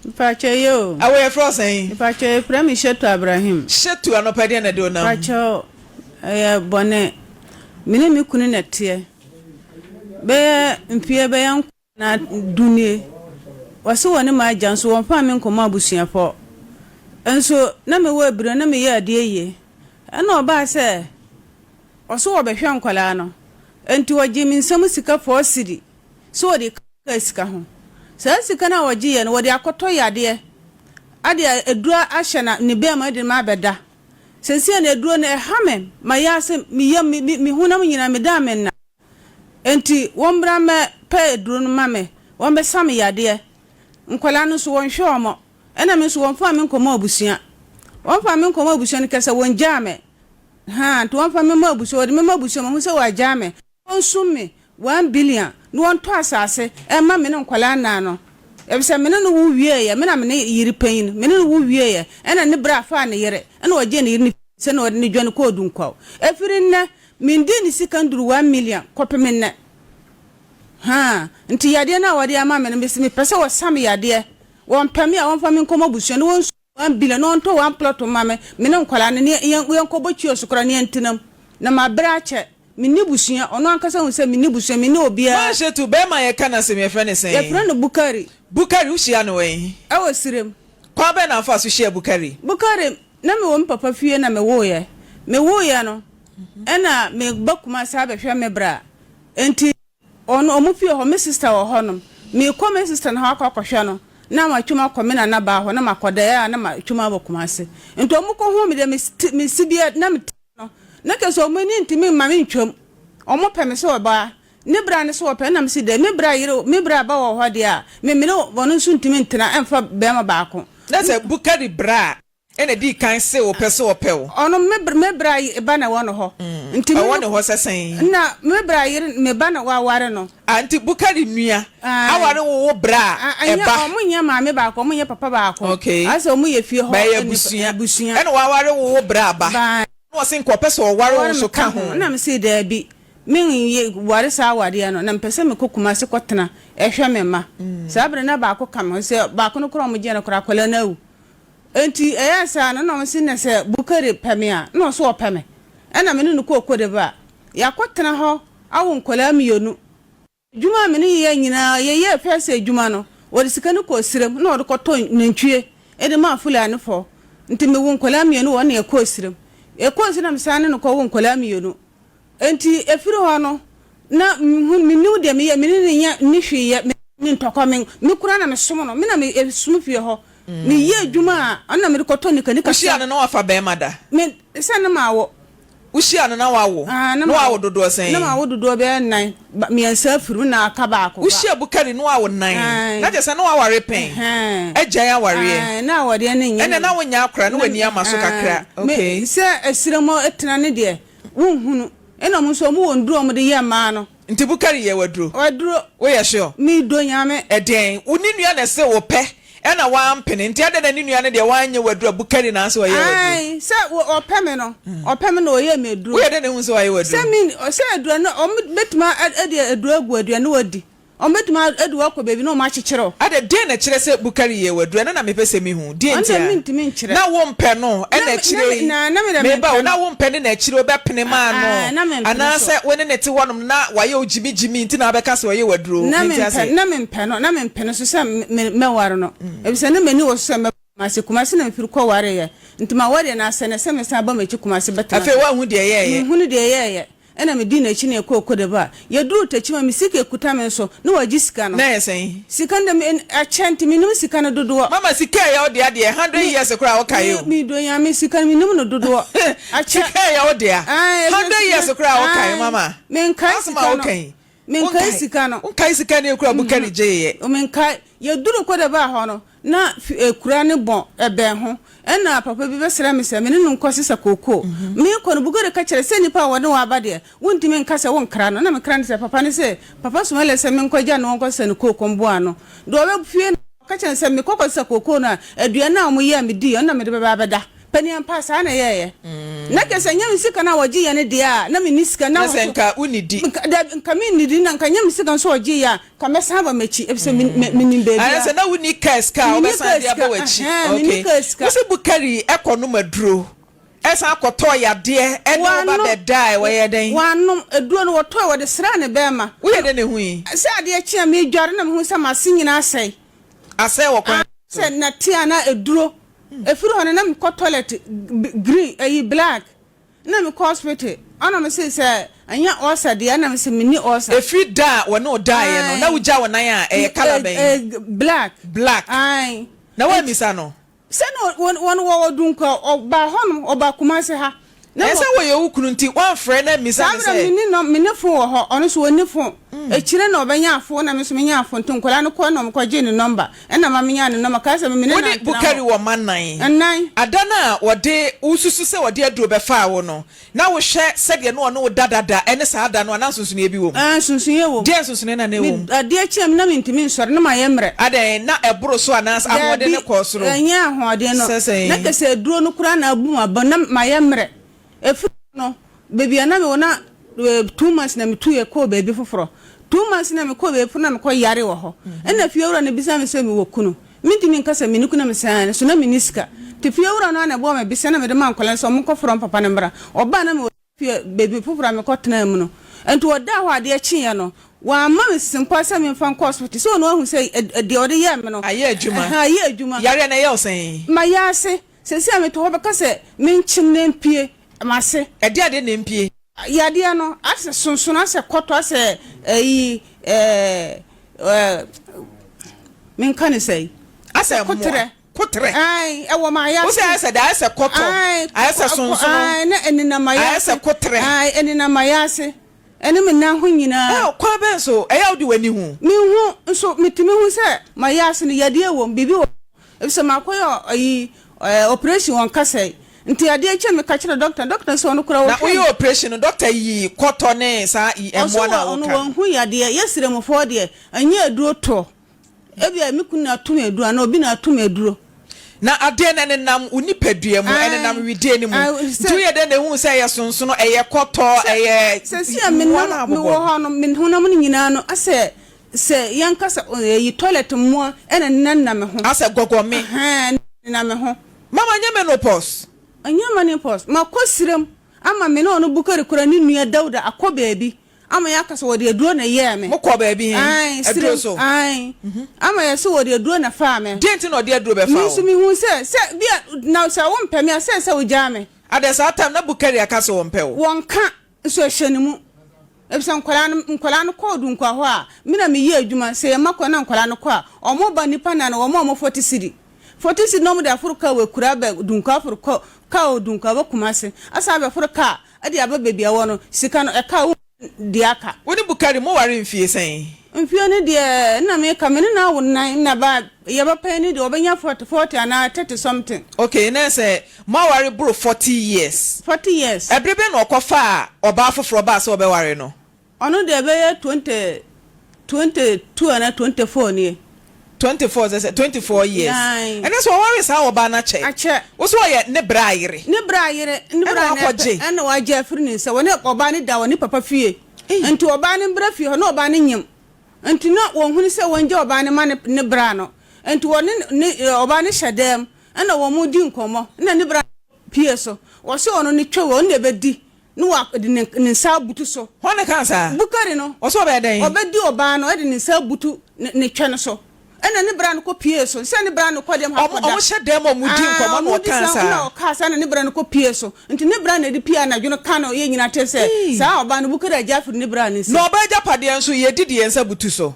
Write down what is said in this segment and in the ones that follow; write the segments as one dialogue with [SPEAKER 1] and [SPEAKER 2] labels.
[SPEAKER 1] Mpakyɛ yɛ o.
[SPEAKER 2] Awo yɛfrɛ wo sɛn?
[SPEAKER 1] Mpakyɛ yɛfrɛ me Shetu Abrahim.
[SPEAKER 2] Shetu anɔpa deɛn na ɛde wo nam?
[SPEAKER 1] Mpakyɛ ɛyɛ bɔne. Me ne me kunu na ɛteɛ. Bɛyɛ mfeɛ bɛyɛ nkron anaa du nie. Wɔse wɔne m'agya nso wɔmfaa me nkɔmɔ abusuafɔ. Nso na mewɔ abirɛ na meyɛ adeɛ yie. Ɛna ɔbaa sɛ ɔse wɔbɛhwɛ nkwadaa no. Nti ɔgyee me nsam sika 4 cedi sɛ wɔde kaa sika ho. Saa sika no a wɔgyeeɛ no, wɔde akɔtɔ yadeɛ ade aduro ahyɛ na ne bɛɛma de ma abɛda. Seesei no aduro no ɛha me ma yɛ ase me yam me me honam nyinaa meda a menna. Enti wɔmmra mmɛpɛ aduro no ma me, wɔmmɛsa me yadeɛ. Nkwadaa no nso wɔnhwɛ wɔn, ɛna me nso wɔmfaa me nkɔmɔ abusua. Wɔmfaa me nkɔmɔ abusua no kɛ sɛ wɔngyaa me. Haa, nti wɔmfa me mmɔ abusua, wɔde me ma abusua mahu sɛ wɔagyaa me. Wɔnsum me 1 billion na wɔntɔ asase mma me ne nkwadaa nnan no. Efisɛ me ne no wo wieeɛ, me na me ne yere panyin, me ne no wo wieeɛ, ɛna ne bra faa ne yere, ɛna ɔgyee ne yere no fii sɛ na ɔde no dwane kɔɔ Dunkwaw. Ɛfiri nnɛ, mendii ne sika nduru 1 million kɔpem nnɛ. Haa, nti yadeɛ no a wɔde ama me no, mese mepɛ sɛ wɔsa me yadeɛ. Wɔmpɛ me a, wɔmfa me nkɔmɔ abusua na wɔnsum 1 billion na wɔntɔ one plot mma me, me ne nkwadaa no, ne yɛnkɔbɔ kiosk koraa na yɛntena mu. Na mabrɛ akyɛ. Menni busua, ɔno ankasa hu sɛ menni busua, menni obiara.
[SPEAKER 2] Manshetu, bɛrima a yɛka n'asɛm yɛfrɛ no sɛn?
[SPEAKER 1] Yɛfrɛ no Bukari.
[SPEAKER 2] Bukari, wohyia no wɛn?
[SPEAKER 1] Ɛwɔ Sirem.
[SPEAKER 2] Kwan bɛn na wofaa so hyiaa Bukari?
[SPEAKER 1] Bukari, na mewɔ me papa fie na mewoeɛ. Mewoeɛ no, ɛna meba Kumasi abɛhwɛ me bra. Enti ɔno, ɔmo fie hɔ, me sister wɔ hɔnom. Mekɔ me sister no hɔ akɔ akɔhwɛ no, na matwam akɔ me nana baa hɔ na makɔda, ɛyɛ a na matwam aba Kumasi. Nti ɔmo kɔhuu me deɛ, mesi bia na mete no, na kyerɛ sɛ ɔmo ani ntumi mma me ntwam. Ɔmo pɛ me sɛ ɔbaa. Ne bra ne sɛ ɔpɛ, ɛna mese dɛ, me bra yere, me bra ba wɔ hɔ deɛ a, me mene ɔno nso ntumi ntena ɛmfa bɛrima baako.
[SPEAKER 2] Na sɛ Bukari bra ɛna dii kan se wo pɛ sɛ ɔpɛ wo.
[SPEAKER 1] Ɔno me bra ba na ɛwɔ ne hɔ. Nti me
[SPEAKER 2] Ɛwɔ ne hɔ sɛ sɛn?
[SPEAKER 1] Na me bra yere, me ba na waware no.
[SPEAKER 2] Ah, nti Bukari nua aware wo wo bra
[SPEAKER 1] Ɛnyɛ
[SPEAKER 2] ɛba.
[SPEAKER 1] Ɔmo nyɛ maame baako, ɔmo nyɛ papa baako. Asɛ ɔmo yɛ fie hɔ
[SPEAKER 2] Bɛyɛ abusua.
[SPEAKER 1] Abusua.
[SPEAKER 2] Ɛna waware wo wo bra ba.
[SPEAKER 1] Ba.
[SPEAKER 2] Na ɔse nka ɔpɛ sɛ ɔware wo
[SPEAKER 1] Ɔware me
[SPEAKER 2] nso
[SPEAKER 1] ka
[SPEAKER 2] ka
[SPEAKER 1] ho.
[SPEAKER 2] ho.
[SPEAKER 1] Ɛna me se daabi, me nyɛ ware saa awareɛ no, na mepɛ sɛ mekɔ Kumasi kɔtena ɛhwɛ me mma. Saa bere na baako ka me ho, sɛ baako no koraa a ɔmo gyeɛ no koraa akwadaa no awu. Enti ɛyɛɛ saa no na ɔmo se na sɛ Bukari pɛ me a, na ɔse ɔpɛ me. Ɛna me ne no kɔɔ Cote d'Ivoire. Yɛakɔtena hɔ awo nkwadaa mmienu. Adwuma a me ne yɛyɛ nyinaa, yɛyɛɛ fɛs adwuma no, wɔde sika no kɔɔ serem na wɔde kɔtɔ nantwie de maa Fulanifɔ. Nti mewo nkwadaa mmienu wɔ hɔ na yɛkɔɔ serem. Yɛkɔɔ serem na mesan ne no kɔwoo nkwadaa mmienu. Enti ɛfiri hɔ no, na mehu, mennim deɛ meyɛ, me ne no nyɛ, nni hwee yɛ, me ne ntɔkwa, me, me koraa na mesom no, me na mesom fie hɔ. Meyɛ adwuma a, ɔno na mede kɔtɔ nika, nika
[SPEAKER 2] Wohyia no na wafa bɛrima da?
[SPEAKER 1] Me, sɛ ne mawo.
[SPEAKER 2] Wohyia no na wawo?
[SPEAKER 1] Ah, na
[SPEAKER 2] Na wawo dodoɔ sɛn?
[SPEAKER 1] Na mawo dodoɔ bɛyɛ nnan, mmiɛnsa afiri mu na aka baako.
[SPEAKER 2] Wohyia Bukari na wawo nnan.
[SPEAKER 1] Ae.
[SPEAKER 2] Na kyerɛ sɛ na waware pɛn.
[SPEAKER 1] Ɛhɛn.
[SPEAKER 2] Agyae awareɛ.
[SPEAKER 1] Ae, na awareɛ no nyɛ.
[SPEAKER 2] Ɛnna na wonyɛ akora na w'ani ama so kakra.
[SPEAKER 1] Ae. Me, sɛ ɛserɛ mu tena ne deɛ, wonhunu. Ɛna ɔmo nso ɔmo wɔ nduro a ɔmo de yɛ mmaa no.
[SPEAKER 2] Nti Bukari yɛ w'aduro?
[SPEAKER 1] Waduro.
[SPEAKER 2] Woyɛ sure?
[SPEAKER 1] Medɔ Nyame.
[SPEAKER 2] Ɛdeɛn? Wo ne nua na ɛse wo pɛ ɛna wampene nti adɛn na ne nua no deɛ wanyɛ w'aduro a Bukari na ase ɔyɛ w'aduro?
[SPEAKER 1] Ae, sɛ ɔpɛ me no, ɔpɛ me na ɔyɛɛ me aduro.
[SPEAKER 2] Woyɛ dɛn na ehu sɛ wayɛ w'aduro?
[SPEAKER 1] Sɛ me, sɛ aduro no, ɔmo bɛtumi de aduro agu aduane na wadi. Ɔmo bɛtumi de wo akɔ baabi na ɔmo akyekyere wo.
[SPEAKER 2] Adɛn, deɛn na ɛkyerɛ sɛ Bukari yɛɛ w'aduro? Ɛno na mepɛ sɛ mehu. Deɛn
[SPEAKER 1] Ɔno
[SPEAKER 2] nti
[SPEAKER 1] deɛ
[SPEAKER 2] a?
[SPEAKER 1] mentumi nkyerɛ.
[SPEAKER 2] Na wompɛ no
[SPEAKER 1] Na
[SPEAKER 2] ɛna
[SPEAKER 1] me,
[SPEAKER 2] akyire
[SPEAKER 1] na me,
[SPEAKER 2] yi,
[SPEAKER 1] na, na me deɛ
[SPEAKER 2] meba o,
[SPEAKER 1] mempɛ
[SPEAKER 2] na
[SPEAKER 1] no.
[SPEAKER 2] wompɛ no na akyire yi wobɛpene maa
[SPEAKER 1] Ae,
[SPEAKER 2] no?
[SPEAKER 1] na mempene so.
[SPEAKER 2] Anaasɛ wo ne no te hɔnom na wayɛ wo gyimigyimi nti na wabɛka sɛ ɔyɛ w'aduro?
[SPEAKER 1] Na
[SPEAKER 2] Mente
[SPEAKER 1] mempɛ,
[SPEAKER 2] ase.
[SPEAKER 1] na mempɛ no, na mempene so sɛ me, mɛware no. Efisɛ na m'ani wɔ so sɛ mɛba Kumasi. Kumasi na mefiri kɔwareeɛ. Nti m'awareɛ no asɛ no sɛ mesan ba m'akyi Kumasi bɛtena
[SPEAKER 2] Afei
[SPEAKER 1] ase.
[SPEAKER 2] woanhu deɛ ɛyɛeɛ?
[SPEAKER 1] Menhunu deɛ ɛyɛeɛ. Ɛna medii n'akyi na yɛkɔɔ Cote d'Ivoire. Yɛduruu Techiman, me sika ekuta me nso, na wagye sika no.
[SPEAKER 2] Na ɛyɛ sɛn?
[SPEAKER 1] Sika no deɛ, me, akyɛ nti mennim sika no dodoɔ.
[SPEAKER 2] Mama, sika a ɛyɛ wo dea deɛ, 100
[SPEAKER 1] Me,
[SPEAKER 2] years koraa a wokae
[SPEAKER 1] me,
[SPEAKER 2] o.
[SPEAKER 1] medɔ Nyame, sika no mennim no dodoɔ. Akyɛ.
[SPEAKER 2] Sika a ɛyɛ wo dea,
[SPEAKER 1] Ae,
[SPEAKER 2] 100 years koraa a wokae,
[SPEAKER 1] ae,
[SPEAKER 2] mama.
[SPEAKER 1] Menkae
[SPEAKER 2] Asɛm a
[SPEAKER 1] sika no.
[SPEAKER 2] woka yi,
[SPEAKER 1] Menkae
[SPEAKER 2] wonkae?
[SPEAKER 1] sika no.
[SPEAKER 2] Wonkae sika no ekura Bukari gyeeɛ?
[SPEAKER 1] Menkae. Yɛduruu Cote d'Ivoire hɔ no, na fi, ekura no bɔn, ɛbɛn ho. Ɛnna papa bi bɛsrɛɛ me sɛ me ne no nkɔsesa kookoo. Merekɔ no, Bugari ka kyerɛɛ sɛ nnipa a wɔne wo aba deɛ, wontumi nka sɛ wonkra no. Na mekra no sɛ papa no se, Papa Sumaila sɛ menkɔgya no ɔnkɔsesa ne kooko mboa ano. Deɛ ɔbɛfie no, ɔka kyerɛɛ no sɛ mekɔ kɔsesa kookoo no a, aduane a wɔyɛɛ a mediiɛ, ɔno na mede bɛba abɛda. Panin ampa, saa na ɛyɛeɛ. Na kyerɛ sɛ ɛnyɛ me sika no a wɔgyeeɛ no deɛ a, na menni sika. Na
[SPEAKER 2] Na sɛ nka wonnidi.
[SPEAKER 1] Nka, dabi, nka mennidi, na nka ɛnyɛ me sika nso a wɔgyeeɛ a, nka mɛsan aba m'akyi, efisɛ me, me, menim baabi a.
[SPEAKER 2] Ayɛ sɛ na wonni kaa sika a
[SPEAKER 1] Menni
[SPEAKER 2] wobɛsan
[SPEAKER 1] kaa
[SPEAKER 2] de aba
[SPEAKER 1] sika,
[SPEAKER 2] w'akyi.
[SPEAKER 1] ɛhɛn, menni
[SPEAKER 2] Okay.
[SPEAKER 1] kaa sika.
[SPEAKER 2] Wo se Bukari kɔnom aduro, ɛsan kɔtɔɔ yadeɛ ɛne wo ba
[SPEAKER 1] Wɔanom,
[SPEAKER 2] bɛdae, wɔyɛɛ dɛn?
[SPEAKER 1] wɔanom, aduro no wɔtɔe, wɔde sraa ne bɛɛma.
[SPEAKER 2] Woyɛ dɛn na ehui?
[SPEAKER 1] Sɛ adeɛ kye a, medware na mehu sɛ m'ase nyinaa asɛe.
[SPEAKER 2] Asɛe wɔ kwan so.
[SPEAKER 1] Sɛ nnɛte anaa aduro. Ɛfiri hɔ no na mekɔ toilet green ɛyi black na mekɔ hospital ɛna ɔmo se sɛ ɛnyɛ ulcer deɛ ɛna mese menni ulcer.
[SPEAKER 2] Ɛfiri da a wɔne wo daeɛ no na wogya wo nan a ɛyɛ colour bɛn?
[SPEAKER 1] Black.
[SPEAKER 2] Black.
[SPEAKER 1] Ae.
[SPEAKER 2] Na woammisa no?
[SPEAKER 1] Sɛ na wɔn wɔwɔ Dunkwa ɔbaa hɔ nom ɔbaa Kumasi ha. Na
[SPEAKER 2] Ɛsɛ
[SPEAKER 1] wɔ.
[SPEAKER 2] wɔyɛ wo kunu nti woamfrɛ no ammisa
[SPEAKER 1] Saa
[SPEAKER 2] no
[SPEAKER 1] berɛ no
[SPEAKER 2] sɛ.
[SPEAKER 1] menni nɔm menni fon wɔ hɔ ɔno nso ɔnni fon. Akyire na ɔbɛnyaa fon na me nso menyaa fon nti nkwadaa no kɔɛ na wɔkɔgyee ne nɔmba ɛna ma menyaa ne nɔmba kaa sɛ me ne
[SPEAKER 2] Wo
[SPEAKER 1] no
[SPEAKER 2] ne
[SPEAKER 1] antena
[SPEAKER 2] Bukari
[SPEAKER 1] hɔ.
[SPEAKER 2] wɔ mma nnan.
[SPEAKER 1] Nnan.
[SPEAKER 2] Ada no a wɔde wosusu sɛ wɔde aduro bɛfaa wo no, na wohwɛ sɛdeɛ na ɔne wo da dada ne saa da no a, na nsonsonoeɛ bi wɔ mu?
[SPEAKER 1] Ɛɛ nsonsonoeɛ wɔ mu.
[SPEAKER 2] Deɛn nsonsonoeɛ na na ɛwɔ
[SPEAKER 1] Me
[SPEAKER 2] mu?
[SPEAKER 1] adeɛ kye a na mentumi nsɔre na mayɛ mmerɛ.
[SPEAKER 2] Adɛn, na ɛboro so anaasɛ ahoɔden
[SPEAKER 1] Daabi,
[SPEAKER 2] no kɔɔ soro?
[SPEAKER 1] ɛnyɛ ahoɔden no.
[SPEAKER 2] Sɛ sɛn?
[SPEAKER 1] Na kyerɛ sɛ aduro no koraa na abu m'abam na mayɛ mmerɛ. Ɛfiri hɔ no, baabi a na mewɔ na 2 months na metuiɛ kɔɔ baabi foforɔ. 2 months na mekɔɔ baabi foforɔ na mekɔ yare wɔ hɔ. Ɛna fiewura no bisa me sɛ mewɔ kunu. Mentumi nka sɛ menni kunu na mesɛ aane, so na menni sika. Nti fiewura no ara na ɛbɔɔ me bese na mede maa nkwadaa no sɛ wɔnkɔfrɛ wɔn papa no mmra. Ɔbaa na mewɔ fie baabi foforɔ a mekɔtenaa mu no. Nti ɔdaa hɔ adeɛ kyeeɛ no, wamma me sesempɔ sɛ memfa nkɔ hospital. Sɛ ɔno ahu sɛ deɛ ɔde yɛɛ me no,
[SPEAKER 2] Ayɛ adwuma.
[SPEAKER 1] ɛhɛn, ayɛ adwuma.
[SPEAKER 2] Yareɛ no ɛyɛ wo sɛn?
[SPEAKER 1] Mayɛ ase. Seesei a mete hɔ bɛka sɛ menkyem na empue m'ase.
[SPEAKER 2] Ɛdeɛn adeɛ na empue?
[SPEAKER 1] Yadeɛ no, asɛ sonsono, asɛ kɔtɔ, asɛ ayi ɛɛ ɛɛ menka ne sɛn?
[SPEAKER 2] Asɛ mmoa.
[SPEAKER 1] Koterɛ.
[SPEAKER 2] Koterɛ.
[SPEAKER 1] Ae, ɛwɔ m'ayase.
[SPEAKER 2] Wosɛ ayɛ sɛ dɛ, ayɛ sɛ kɔtɔ,
[SPEAKER 1] Ae,
[SPEAKER 2] ayɛ sɛ sonsono,
[SPEAKER 1] ae, na ɛnenam
[SPEAKER 2] ayɛ
[SPEAKER 1] m'ayase.
[SPEAKER 2] sɛ koterɛ.
[SPEAKER 1] Ae, ɛnenam m'ayase. Ɛne me nan ho nyinaa.
[SPEAKER 2] Ɛ, kwan bɛn so? Ɛyɛ a wode w'ani hu?
[SPEAKER 1] Menhu, nso metumi hu sɛ m'ayase no, yadeɛ wɔ mu, biribi wɔ hɔ. Efisɛ makɔyɛ ayi, ɛɛ, operation wɔ nkasɛe. Nti adeɛ kye a meka kyerɛ dɔkta, dɔkta no sɛ ɔno koraa
[SPEAKER 2] Na
[SPEAKER 1] ɔhwɛ
[SPEAKER 2] woyɛ
[SPEAKER 1] me.
[SPEAKER 2] operation no, dɔkta yii kɔtɔ ne saa yi,
[SPEAKER 1] Ɔse
[SPEAKER 2] mmoa no
[SPEAKER 1] wɔ
[SPEAKER 2] a
[SPEAKER 1] ɔno
[SPEAKER 2] woka no.
[SPEAKER 1] wanhu yadeɛ. Yɛ sremfoɔ deɛ, ɛnyɛ aduro tɔ. Ebia me kunu na ato me aduro anaa obi na ato me aduro.
[SPEAKER 2] Na adeɛ no ɛnenam wo nipadua mu, ɛnenam
[SPEAKER 1] Ae,
[SPEAKER 2] wedeɛ no mu.
[SPEAKER 1] ae,
[SPEAKER 2] Nti
[SPEAKER 1] sɛ.
[SPEAKER 2] woyɛ dɛn na ehuu sɛ ɛyɛ sonsono, ɛyɛ kɔtɔ,
[SPEAKER 1] Sɛ,
[SPEAKER 2] ɛyɛ
[SPEAKER 1] sɛsi a
[SPEAKER 2] mmoa
[SPEAKER 1] menam,
[SPEAKER 2] no a
[SPEAKER 1] mewɔ
[SPEAKER 2] abobɔ no?
[SPEAKER 1] hɔ no, me honam no nyinaa no asɛ sɛ yɛnka sɛ ɛyi toilet mmoa ɛna nenam me ho.
[SPEAKER 2] Asɛ gɔgɔme.
[SPEAKER 1] Ɛhɛn, nenam me ho.
[SPEAKER 2] Mama nyɛ menopause.
[SPEAKER 1] Ɛnyɛ menopause. Makɔ serem ama me ne ɔno Bukari koraa ne nua Dauda akɔ baabi ama yɛaka sɛ wɔde aduro na ɛyɛɛ me.
[SPEAKER 2] Mokɔɔ baabi he?
[SPEAKER 1] Ae,
[SPEAKER 2] Aduro
[SPEAKER 1] serem,
[SPEAKER 2] so?
[SPEAKER 1] ae. Ama yɛse wɔde aduro na ɛfaa me.
[SPEAKER 2] Deɛ nti na ɔde aduro bɛfaa
[SPEAKER 1] Me
[SPEAKER 2] wo?
[SPEAKER 1] nso mehuu sɛ, sɛ bi a, na sɛ wompɛ me a, sɛ sɛ wogyaa me.
[SPEAKER 2] Adɛn, saa time na Bukari aka sɛ ɔmpɛ wo?
[SPEAKER 1] Wɔnka, nso ɛhyɛ ne mu. Efisɛ nkwadaa no, nkwadaa no kɔ Odunkwa hɔ a, me na meyɛ adwuma. Sɛ yɛma kwan na nkwadaa no kɔ a, wɔba nnipa nnan no, wɔma wɔn 40 cedi. 40 cedi na wɔde aforo kaa wɔ akuraa aba Odunkwa, aforo kɔ kaa wɔ Odunkwa aba Kumasi, asan abɛforo kaa de aba baabi a ɛwɔ no. Sika no, ɛka a wonhu deɛ aka.
[SPEAKER 2] Wo ne Bukari moware mfie sɛn?
[SPEAKER 1] Mfeɛ no deɛ na meka, me ne no awo nnan na ba yɛba pɛn no deɛ ɔbɛnya 40, 40 anaa 30 something.
[SPEAKER 2] Okay, na sɛ moaware boro 40 years.
[SPEAKER 1] 40 years.
[SPEAKER 2] Ɛbere bɛn na ɔkɔfaa ɔbaa foforɔ baa sɛ ɔbɛware no?
[SPEAKER 1] Ɔno deɛ ɛbɛyɛ 20, 22 anaa 24 nie.
[SPEAKER 2] 24 sɛ sɛ 24 years.
[SPEAKER 1] Ae.
[SPEAKER 2] Ɛnɛ sɛ ɔware saa ɔbaa no akyɛ.
[SPEAKER 1] Akyɛ.
[SPEAKER 2] Wo sɛ ɔyɛ ne bra yere.
[SPEAKER 1] Ne bra yere, ne bra
[SPEAKER 2] Ɛna
[SPEAKER 1] na ɛpɛ,
[SPEAKER 2] wakɔgye.
[SPEAKER 1] ɛna wagye afiri ne nsa. Wɔne ɔbaa no da wɔ ne papa fie.
[SPEAKER 2] Ei.
[SPEAKER 1] Nti ɔbaa no mbra fie hɔ na ɔbaa no nyem. Nti na wɔnhunu sɛ wɔngya ɔbaa no ma ne ne bra no. Nti wɔne ne ɔbaa no hyɛ dɛm ɛna wɔn di nkɔmmɔ. Ɛna ne bra no pue so. Wɔse ɔno ne twɛ wɔ, ɔno na ɛbɛdi. Na wɔde ne ne nsa abutu so.
[SPEAKER 2] Hwan na ɛkaa saa?
[SPEAKER 1] Bukari no.
[SPEAKER 2] Ɔse ɔbɛyɛ dɛn?
[SPEAKER 1] Ɔbɛdi ɔbaa no de ne nsa abutu ne ne twɛ no so. Ɛna ne bra no kɔ piee so. Sɛ ne bra no kɔ dɛm ha
[SPEAKER 2] Ɔmo
[SPEAKER 1] kɔda.
[SPEAKER 2] ɔmo hyɛ dɛm a ɔmo di
[SPEAKER 1] Aah
[SPEAKER 2] nkɔmɔ na
[SPEAKER 1] ɔmo di
[SPEAKER 2] ɔkaa
[SPEAKER 1] saa
[SPEAKER 2] saa.
[SPEAKER 1] na ɔkaa saa na ne bra no kɔ piee so. Nti ne bra na ɛde pie anadwo no ka no yɛ nyina te sɛ
[SPEAKER 2] Eii.
[SPEAKER 1] saa ɔbaa no Bukari agye afiri ne bra no nsam.
[SPEAKER 2] Na ɔbaa agyapadeɛ nso yɛdi de yɛn nsa butu so.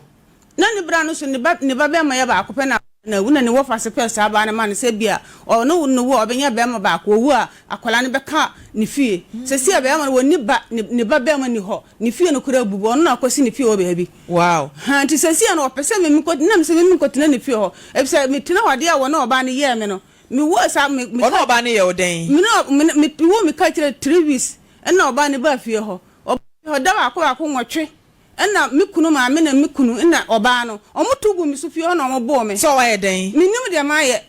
[SPEAKER 1] Na ne bra no so ne ba ne ba bɛrima yɛ baako pɛ na na awu na ne wɔfase pɛɛ saa baa no ma no sɛ ebia ɔno ne wo a ɔbɛnya bɛrima baako owu a akwadaa no bɛka ne fie sɛsi a bɛrima no wɔnni ba ne ne ba bɛrima nni hɔ ne fie no koraa abubu ɔno na akɔsi ne fie wɔ baabi
[SPEAKER 2] Wow.
[SPEAKER 1] ha nti sɛsi a no ɔpɛ sɛ me mekɔ na me sɛ me menkɔtena ne fie hɔ efisɛ metena hɔ adeɛ a wɔne ɔbaa no yɛɛ me no me wɔ saa me me
[SPEAKER 2] Ɔne
[SPEAKER 1] ka
[SPEAKER 2] ɔbaa no yɛ wo dɛn?
[SPEAKER 1] me ne me me wo me ka kyerɛ 3 weeks ɛna ɔbaa no baa fie hɔ ɔbaa fie hɔ da baako baako nwɔtwe Ɛna me kunu maame na me kunu na ɔbaa no, wɔto guu me so fie hɔ na wɔbɔɔ me.
[SPEAKER 2] Sɛ wayɛ dɛn?
[SPEAKER 1] Mennim deɛ mayɛ.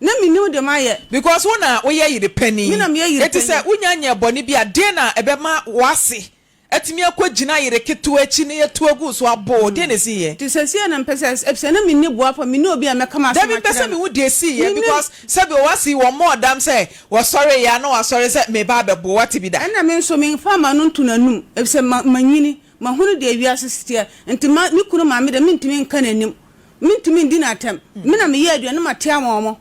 [SPEAKER 1] Na mennim deɛ mayɛ.
[SPEAKER 2] Because wo na woyɛ yere panin.
[SPEAKER 1] Me na meyɛ yere
[SPEAKER 2] Enti
[SPEAKER 1] panin.
[SPEAKER 2] sɛ wonya nyɛɛ bɔne bi a, deɛn na ɛbɛma w'ase atumi akɔgyina yere ketewa akyi na yɛatu agu wo so abɔ wo? Deɛn na ɛsiiɛ?
[SPEAKER 1] Nti seesei na mepɛ sɛ, efisɛ na menni boafoɔ, menni obi a mɛka m'asɛm
[SPEAKER 2] Dabi, mepɛ
[SPEAKER 1] akyerɛ
[SPEAKER 2] sɛ
[SPEAKER 1] no.
[SPEAKER 2] mehu deɛ ɛsiiɛ
[SPEAKER 1] Mennim.
[SPEAKER 2] because sɛbi w'ase yi wɔmmɔɔ dam sɛ wɔsɔreeɛ a na wasɔre sɛ mereba abɛbo wo, woate bi da?
[SPEAKER 1] Ɛnna me nso memfaa m'ano nto n'anom, efisɛ ma, manyini, mahunu deɛ wiase teɛ. Nti ma, me kunu maame deɛ, mentumi nka n'anim. Mentumi ndi no atɛm. Me na meyɛ aduane na mate ama wɔn.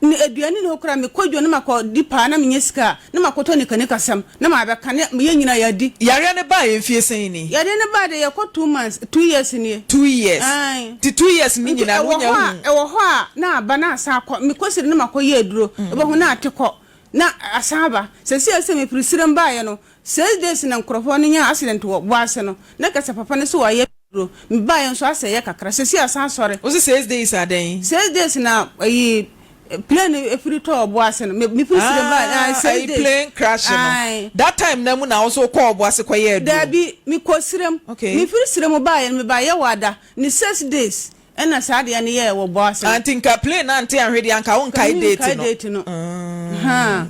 [SPEAKER 1] Ne aduane nni hɔ koraa a, mekɔ dwa na makɔdi paa na menya sika a, na makɔtɔ nikanikasɛm na mabɛka ne yɛn nyinaa yɛadi.
[SPEAKER 2] Yareɛ no baeɛ mfie sɛn ni?
[SPEAKER 1] Yareɛ no baeɛ deɛ yɛkɔ 2 months, 2 years nie.
[SPEAKER 2] 2 years.
[SPEAKER 1] Ae.
[SPEAKER 2] Nti 2 years no
[SPEAKER 1] Nti
[SPEAKER 2] nyinaa no
[SPEAKER 1] ɛwɔ
[SPEAKER 2] wonya
[SPEAKER 1] hɔ a,
[SPEAKER 2] hu?
[SPEAKER 1] ɛwɔ hɔ a na aba na asan akɔ. Mekɔ siri na makɔyɛ aduro, wobɛhu na ate kɔ na asan aba. Seesei a sɛ mefiri serem baeɛ no, 6 days na nkurɔfoɔ no nyaa accident wɔ Boase no, na kɛsɛ papa no sɛ wayɛ aduro. Mebaeɛ nso asɛ ɛyɛ kakra, seesei asan asɔre.
[SPEAKER 2] Wose 6 days adɛn?
[SPEAKER 1] 6 days na ayi plane firi tɔɔ Boase no, me mefiri serem baeɛ, ae,
[SPEAKER 2] Ah,
[SPEAKER 1] six
[SPEAKER 2] ayi
[SPEAKER 1] days.
[SPEAKER 2] plane crash no.
[SPEAKER 1] Ae.
[SPEAKER 2] That time na mu na wo nso wokɔɔ Boase kɔyɛɛ aduro?
[SPEAKER 1] Daabi, mekɔɔ serem.
[SPEAKER 2] Okay.
[SPEAKER 1] Mefiri serem baeɛ no, mebaeɛ Yɛwɔ ne 6 days ɛna saa adeɛ no yɛɛ wɔ Boase no.
[SPEAKER 2] Ah, nti nka plane no ante anhwe deɛ anka wonkae
[SPEAKER 1] Nka
[SPEAKER 2] date
[SPEAKER 1] menkae
[SPEAKER 2] no.
[SPEAKER 1] date no. Haa.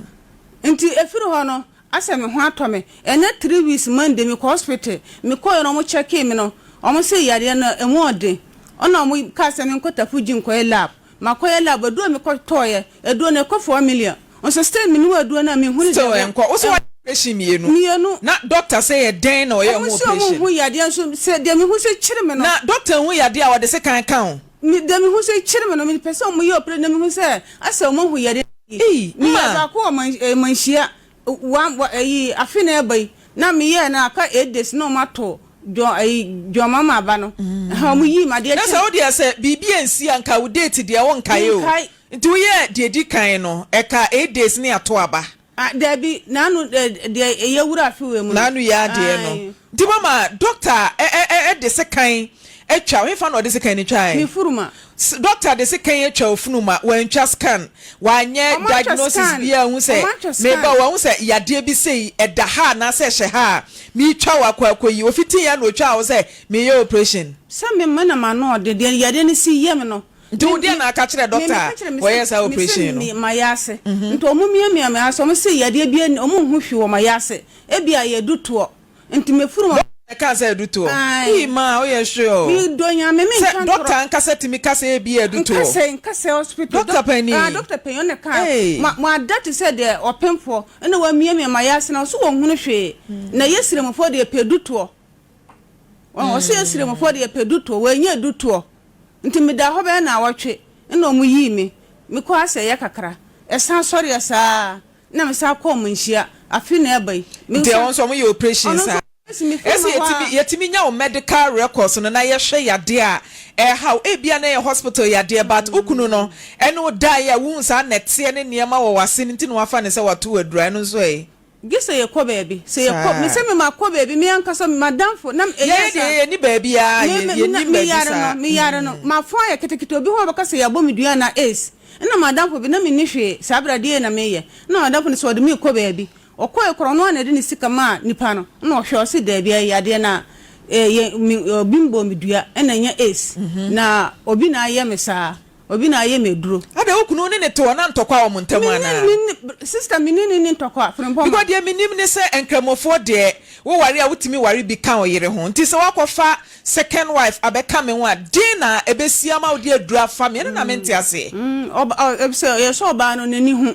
[SPEAKER 1] Nti ɛfiri hɔ no, asɛ me ho atɔ me. Ɛnɛ 3 weeks Monday mekɔ hospital. Mekɔɛ no ɔmo checkee me no, ɔmo se yareɛ no emu ɔden. Ɛna ɔmo kaa sɛ menkɔ Tafuji nkɔyɛ lab. Makɔyɛ lab, aduro a mekɔtɔɔyɛ, aduro no ɛkɔ 4 million. Nso still menom aduro no a menhunu
[SPEAKER 2] Still
[SPEAKER 1] deɛ
[SPEAKER 2] ɛnkɔ. Wo sɛ woayɛ operation mmienu.
[SPEAKER 1] Mmienu.
[SPEAKER 2] Na doctor sɛ yɛ dɛn na ɔyɛ
[SPEAKER 1] Ɔmo
[SPEAKER 2] ho
[SPEAKER 1] se ɔmo
[SPEAKER 2] operation?
[SPEAKER 1] nhu yadeɛ nso sɛ deɛ mehu sɛ kyere me no.
[SPEAKER 2] Na doctor nhu yadeɛ a ɔde sekan ka wo?
[SPEAKER 1] Me deɛ mehu sɛ kyere me no, mepɛ sɛ ɔmo yɛ operation na mehu sɛ asɛ ɔmo ahu yadeɛ no yie.
[SPEAKER 2] Ei,
[SPEAKER 1] Meyɛɛ
[SPEAKER 2] mma.
[SPEAKER 1] baako wɔ man eh, Manhyia, one wa ɛyi afe na ɛba yi, na meyɛɛ no aka 8 days na ɔmo ato dwɔ ɛyi dwɔmama aba no. Ɛhɛn, ɔmo yii me adeɛ
[SPEAKER 2] Na
[SPEAKER 1] kyee
[SPEAKER 2] sɛ wo deɛ sɛ biribi ansi a nka wo date deɛ wonkae o.
[SPEAKER 1] Menkae.
[SPEAKER 2] Nti woyɛɛ deɛ ɛdi kan no, ɛkaa 8 days ne ato aba.
[SPEAKER 1] Ah, dabi, n'ano eh, deɛ yɛwura afe wei mu no.
[SPEAKER 2] N'ano yi adeɛ no.
[SPEAKER 1] Ae.
[SPEAKER 2] Nti mama doctor ɛ ɛ ɛ de sekan atwa wo, hefa na ɔde sekan no twae?
[SPEAKER 1] Me furuma.
[SPEAKER 2] S doctor de sekan atwa wo funuma, wantwa scan, wanyɛ
[SPEAKER 1] Ɔmo atwa
[SPEAKER 2] diagnosis
[SPEAKER 1] scan,
[SPEAKER 2] biara anhu sɛ
[SPEAKER 1] ɔmo atwa
[SPEAKER 2] meba
[SPEAKER 1] scan.
[SPEAKER 2] o, wahu sɛ yadeɛ bi sei ɛda ha anaasɛ ɛhyɛ ha a, meretwa wo akɔ akɔyi. Ofitii ara na otwaa wo sɛ mereyɛ operation.
[SPEAKER 1] Sɛ me me na m'ano ɔden, deɛ yadeɛ no si yɛ me no.
[SPEAKER 2] Nti wo deɛ na aka kyerɛ
[SPEAKER 1] Me
[SPEAKER 2] doctor
[SPEAKER 1] meka
[SPEAKER 2] a
[SPEAKER 1] kyerɛ me
[SPEAKER 2] wɔyɛɛ
[SPEAKER 1] sɛ
[SPEAKER 2] saa
[SPEAKER 1] me sɛ
[SPEAKER 2] operation no?
[SPEAKER 1] me mayɛ ase. Nti ɔmo miamia me ase, ɔmo se yadeɛ biara nni, ɔmo nhu hwee wɔ mayɛ ase. Ebia ɛyɛ dutoɔ. Nti mefiri wɔn.
[SPEAKER 2] Doctor na ɛkaa sɛ adutoɔ?
[SPEAKER 1] Ae.
[SPEAKER 2] Ii maa woyɛ sure o.
[SPEAKER 1] Me dɔ Nyame me
[SPEAKER 2] Sɛ
[SPEAKER 1] nka ntorɔ.
[SPEAKER 2] doctor ankasa tumi ka sɛ ebia adutoɔ.
[SPEAKER 1] Nkasɛe nkasɛe hospital.
[SPEAKER 2] Doctor panin.
[SPEAKER 1] Ah doctor panin ɔna ɛkaa.
[SPEAKER 2] Ei.
[SPEAKER 1] Ma ma ada te sɛ deɛ ɔpemfoɔ ɛna wamiamia mayɛ ase na ɔse wɔnhunu hwee. Na yɛ sremufoɔ deɛ yɛpɛ dutoɔ. Wɔn ɔse yɛ sremufoɔ deɛ yɛpɛ dutoɔ wɔanya dutoɔ. Nti medaa hɔ bɛyɛ naawɔtwe ɛna ɔmo yii me. Mekɔ asɛ ɛyɛ kakra. Ɛsan sɔreɛ saa. Na me san kɔɔ mo nhyia afe na ɛba yi. Me
[SPEAKER 2] Nti
[SPEAKER 1] nso
[SPEAKER 2] ɛwɔ nso ɔmo yɛ operation
[SPEAKER 1] ɔno nso
[SPEAKER 2] saa.
[SPEAKER 1] operation me firi
[SPEAKER 2] Ɛsɛ
[SPEAKER 1] me hɔ
[SPEAKER 2] yɛtumi
[SPEAKER 1] a.
[SPEAKER 2] yɛtumi nya wo medical records no na yɛhwɛ yadeɛ a ɛreha wo. Ebia na ɛyɛ hospital yadeɛ but wo kunu no ɛne wo daeɛ a wohu saa nɛteɛ ne nneɛma wɔ w'ase no nti na wafa no sɛ wato wo aduro a ɛno nso ɛ?
[SPEAKER 1] Gye sɛ yɛkɔ baabi. Sɛ yɛkɔ, me
[SPEAKER 2] Saa.
[SPEAKER 1] sɛ me makɔ baabi, me ankasa m'adamfo, na ɛyɛ
[SPEAKER 2] Yɛn
[SPEAKER 1] saa.
[SPEAKER 2] deɛ yɛnni baabiara,
[SPEAKER 1] Me,
[SPEAKER 2] yɛ
[SPEAKER 1] me, me, na
[SPEAKER 2] yɛnnim baabi
[SPEAKER 1] meyare
[SPEAKER 2] saa.
[SPEAKER 1] no, meyare no, m'afõ ayɛ ketekete, obi ho a ɔbɛka sɛ yɛabɔ me dua anaa AIDS. Ɛna m'adamfo bi, na menni hwee, saa berɛ adeɛ yei na meyɛ. Ɛna m'adamfo no sɛ ɔde me rekɔ baabi. Ɔkɔeɛ koraa, ɔno ara na ɛde ne sika maa nipa no. Ɛna ɔhwɛɛ, ɔse daabi, ɛyɛ yadeɛ na ɛyɛ, me, obi mbɔɔ me dua, ɛna ɛnyɛ AIDS. Na obi na ayɛ me saa. Obi na ayɛ me aduro.
[SPEAKER 2] Adɛn wo kunu wo ne no te hɔ na ntɔkwa wɔ mo ntam anaa?
[SPEAKER 1] Me ne me sister me ne no nni ntɔkwa Frimpong.
[SPEAKER 2] Because deɛ menim ne sɛ nkramofoɔ deɛ wo ware a wotumi ware bi ka wo yere ho nti sɛ woakɔ fa second wife abɛka me ho a den na ɛbɛsi ama wode aduro afa me ɛno na mente aseɛ.
[SPEAKER 1] Ɔba ɔ efisɛ yɛ sɛ ɔbaa no n'ani hu.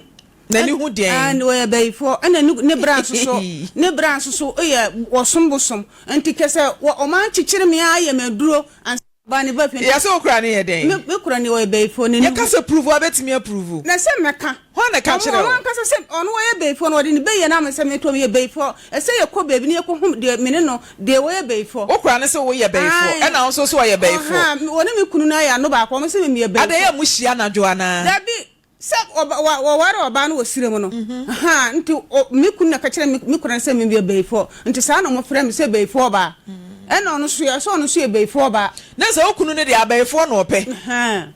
[SPEAKER 2] N'ani hu deɛn?
[SPEAKER 1] Ɛn ɔyɛ bayifoɔ ɛna ne ne bra nso so ne bra nso so yɛ ɔsom bosom nti kɛsɛ wɔ ɔman kyekyere me ara yɛ me aduro ansa. Ba ne ba fi.
[SPEAKER 2] Yɛ sɛ wo kora no yɛ dɛn?
[SPEAKER 1] Me me kora ni ɔyɛ bayifoɔ n'ani
[SPEAKER 2] Yɛ ka sɛ prove a bɛtumi aprove.
[SPEAKER 1] Na sɛ mɛka.
[SPEAKER 2] Hwan na ɛka kyerɛ
[SPEAKER 1] Ɔno
[SPEAKER 2] wo?
[SPEAKER 1] ɔno ankasa sɛ ɔno ɔyɛ bayifoɔ no ɔde ne bayie no ama sɛ me to meyɛ bayifoɔ ɛsɛ yɛ kɔ baabi na yɛ kɔ hu deɛ me ne no deɛ ɔyɛ bayifoɔ.
[SPEAKER 2] Wo kora no se wo yɛ bayifoɔ
[SPEAKER 1] Ae
[SPEAKER 2] ɛna wo nso so ɔyɛ bayifoɔ.
[SPEAKER 1] Ɔhaa ɔne me kunu no ayɛ ano baako ɔmo se me meyɛ
[SPEAKER 2] Adɛn
[SPEAKER 1] bayifoɔ.
[SPEAKER 2] yɛ mo hyia anadwo anaa?
[SPEAKER 1] Dabi Sɛ ɔba wa wɔware ɔbaa no wɔ serɛ mu no, ahaa, nti ɔ me kunu na ɛka kyerɛɛ me me kunu no sɛ meyɛ bayifoɔ, nti saa na wɔfrɛ me sɛ bayifoɔ ɔbaa. Ɛna ɔno nso yɛ sɛ ɔno nso yɛ bayifoɔ ɔbaa.
[SPEAKER 2] Na sɛ wo kunu no deɛ abayifoɔ na ɔpɛ.
[SPEAKER 1] Ahaa.